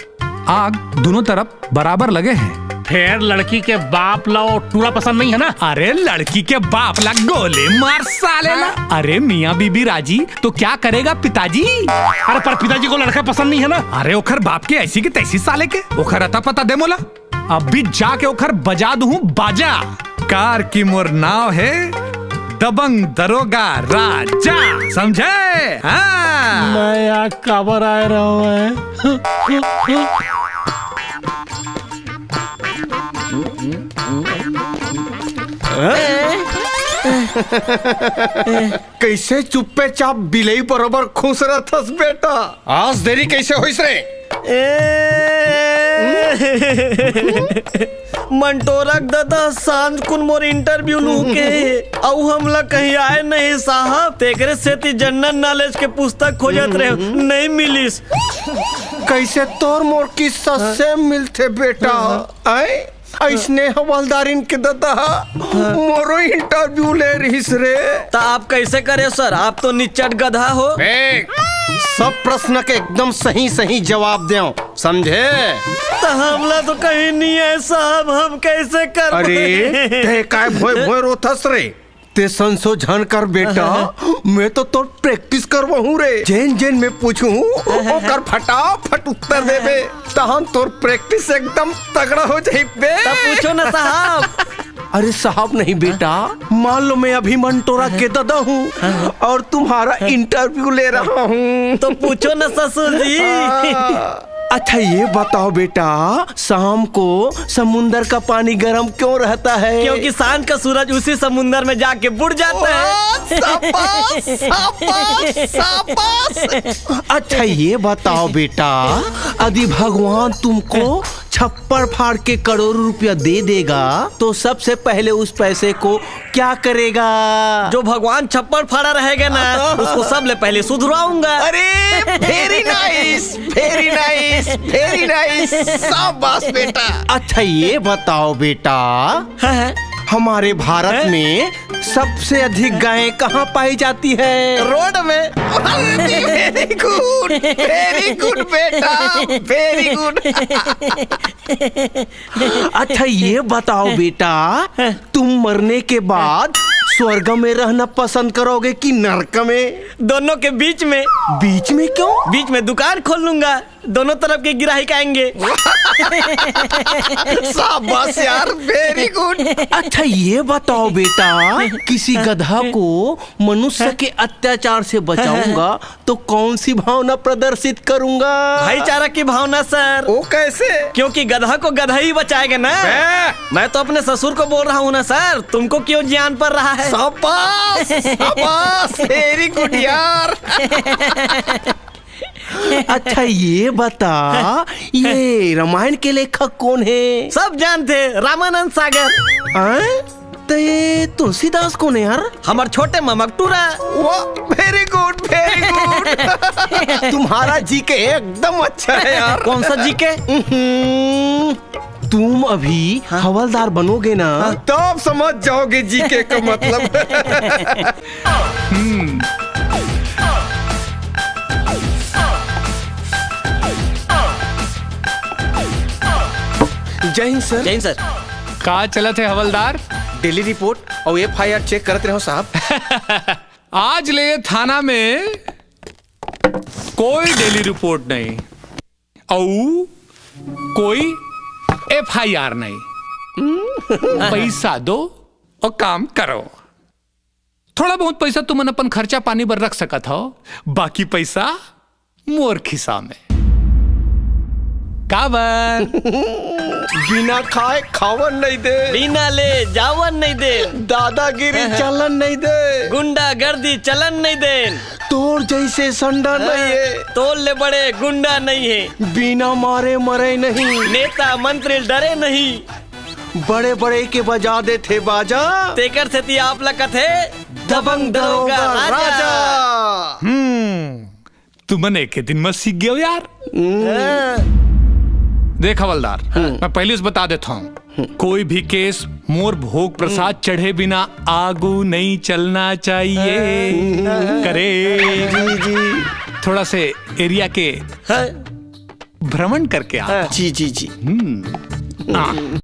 आग दोनों तरफ बराबर लगे हे। फेर लड़की के बाप ला वो टूरा पसंद नहीं हे ना? अरे लड़की के बाप ला गोली मार साले ला। हाँ। अरे मियाँ बीबी राजी तो क्या करेगा पिताजी? अरे पर पिताजी को लड़का पसंद नहीं हे ना? अरे ओखर बाप के ऐसी की तैसी साले के, ओखर अता पता दे मोला, अभी जाके ओखर बजा दूं बाजा। कार की मोर नाव हे दबंग दरोगा राजा, समझे? हाँ। मैं यहाँ काबर आए रहा हूँ? कैसे चुप्पे चाप बिलई बरोबर खुश रहथस बेटा? आज देरी कैसे होइस रे? ए, मंटोरा के ददा सांझ कुन मोर interview लू के, अउ हमला कहीं आए नहीं साहब, तेकरे सेती general knowledge के पुस्तक खोजत रहे, नहीं मिलिस। कैसे तोर मोर किस्सा same मिलथे बेटा? आए? अइसने हवलदारिन के ददा मोरो interview ले रहिस रे। त आप कैसे करे सर? आप तो निच्चट गधा हो। ए, सब प्रश्न के एकदम सही सही जवाब देव, समझे? त हमला तो कहीं नहीं है साहब, हम कैसे कर अरे, ते काय भोय भोय रोथस रे? ते संशोधन कर बेटा, मैं तो तोर practice करवाहूं रे। जेन जेन मैं पूछूं, ओकर फटाफट उत्तर देबे, तहन तोर practice एकदम तगड़ा हो जाई बे। तब पूछो ना साहब। अरे साहब नहीं बेटा, मान लो मैं अभी मंटोरा के ददा हूँ और तुम्हारा interview ले रहा हूँ। तो पूछो ना ससुर जी। हाँ। अच्छा, ये बताओ बेटा, शाम को समुंदर का पानी गर्म क्यों रहता है? क्योंकि सांझ का सूरज उसी समुंदर में जाके बुड़ जाता है। वाह, शाबाश, शाबाश, शाबाश। अच्छा, ये बताओ बेटा, यदि भगवान तुमको छप्पर फाड़ के करोड़ों रुपया दे देगा, तो सबसे पहले उस पैसे को क्या करेगा? जो भगवान छप्पर फाड़ा रहेगा ना, उसको सबले पहले सुधरवाऊंगा। अरे, very nice, very nice, very nice, शाबाश बेटा। अच्छा, ये बताओ बेटा, हाँ, हाँ। हमारे भारत हैं? में सबसे अधिक गायें कहाँ पाई जाती है? रोड में। Very good, very good बेटा, very good। अच्छा, ये बताओ बेटा, तुम मरने के बाद स्वर्ग में रहना पसंद करोगे कि नरक में? दोनों के बीच में। बीच में क्यों? बीच में दुकान खोल लूंगा, दोनों तरफ के गिराहक आएंगे। शाबाश यार, very good। अच्छा, ये बताओ बेटा, किसी गधा को मनुष्य के अत्याचार से बचाऊंगा तो कौन सी भावना प्रदर्शित करूंगा? भाईचारा की भावना सर। वो कैसे? क्योंकि गधा को गधा ही बचाएगा ना। मैं मैं तो अपने ससुर को बोल रहा हूँ ना सर, तुमको क्यों ज्ञान पड़ रहा है? शाबाश, शाबाश, very good यार। अच्छा, ये बता, ये रामायण के लेखक कौन है? सब जानते, रामानंद सागर। हैं? तो ये तुलसीदास कौन है यार? हमार छोटे मामा टूरा। वाह, very good, very good। तुम्हारा जीके एकदम अच्छा है यार। कौन सा जीके? हम्म, तुम अभी हाँ? हवलदार बनोगे ना? हाँ, तब समझ जाओगे जीके का मतलब। हम्म। जय हिंद सर। जय हिंद सर। का चलत हे हवलदार? डेली रिपोर्ट अउ एफआईआर चेक करत रहो साहब। आज ले थाना में कोई डेली रिपोर्ट नहीं अउ कोई एफआईआर नहीं। पैसा दो अउ काम करो। थोड़ा बहुत पैसा तुमन अपन खर्चा पानी बर रख सकत हो, बाकी पैसा मोर खिसा में। काबर? बिना खाए खावन नहीं दे। बिना ले जावन नहीं दे। दादागिरी चलन नहीं दे। गुंडागर्दी चलन नहीं दे। तोर जैसे संडा नहीं है। तोर ले बड़े गुंडा नहीं है। बिना मारे मरे नहीं। नेता मंत्री डरे नहीं। बड़े बड़े के बजा देथे बाजा। तेकर सेती आप ला कथे दबंग दरोगा राजा। हम्म, तुमन एके दिन म सीख गेव यार। देख हवलदार, मैं पहले से बता देता हूँ, कोई भी केस मोर भोग प्रसाद चढ़े बिना आगू नहीं चलना चाहिए। करे जी, जी। थोड़ा से एरिया के भ्रमण करके आ। जी, जी, जी। हम्म। हाँ।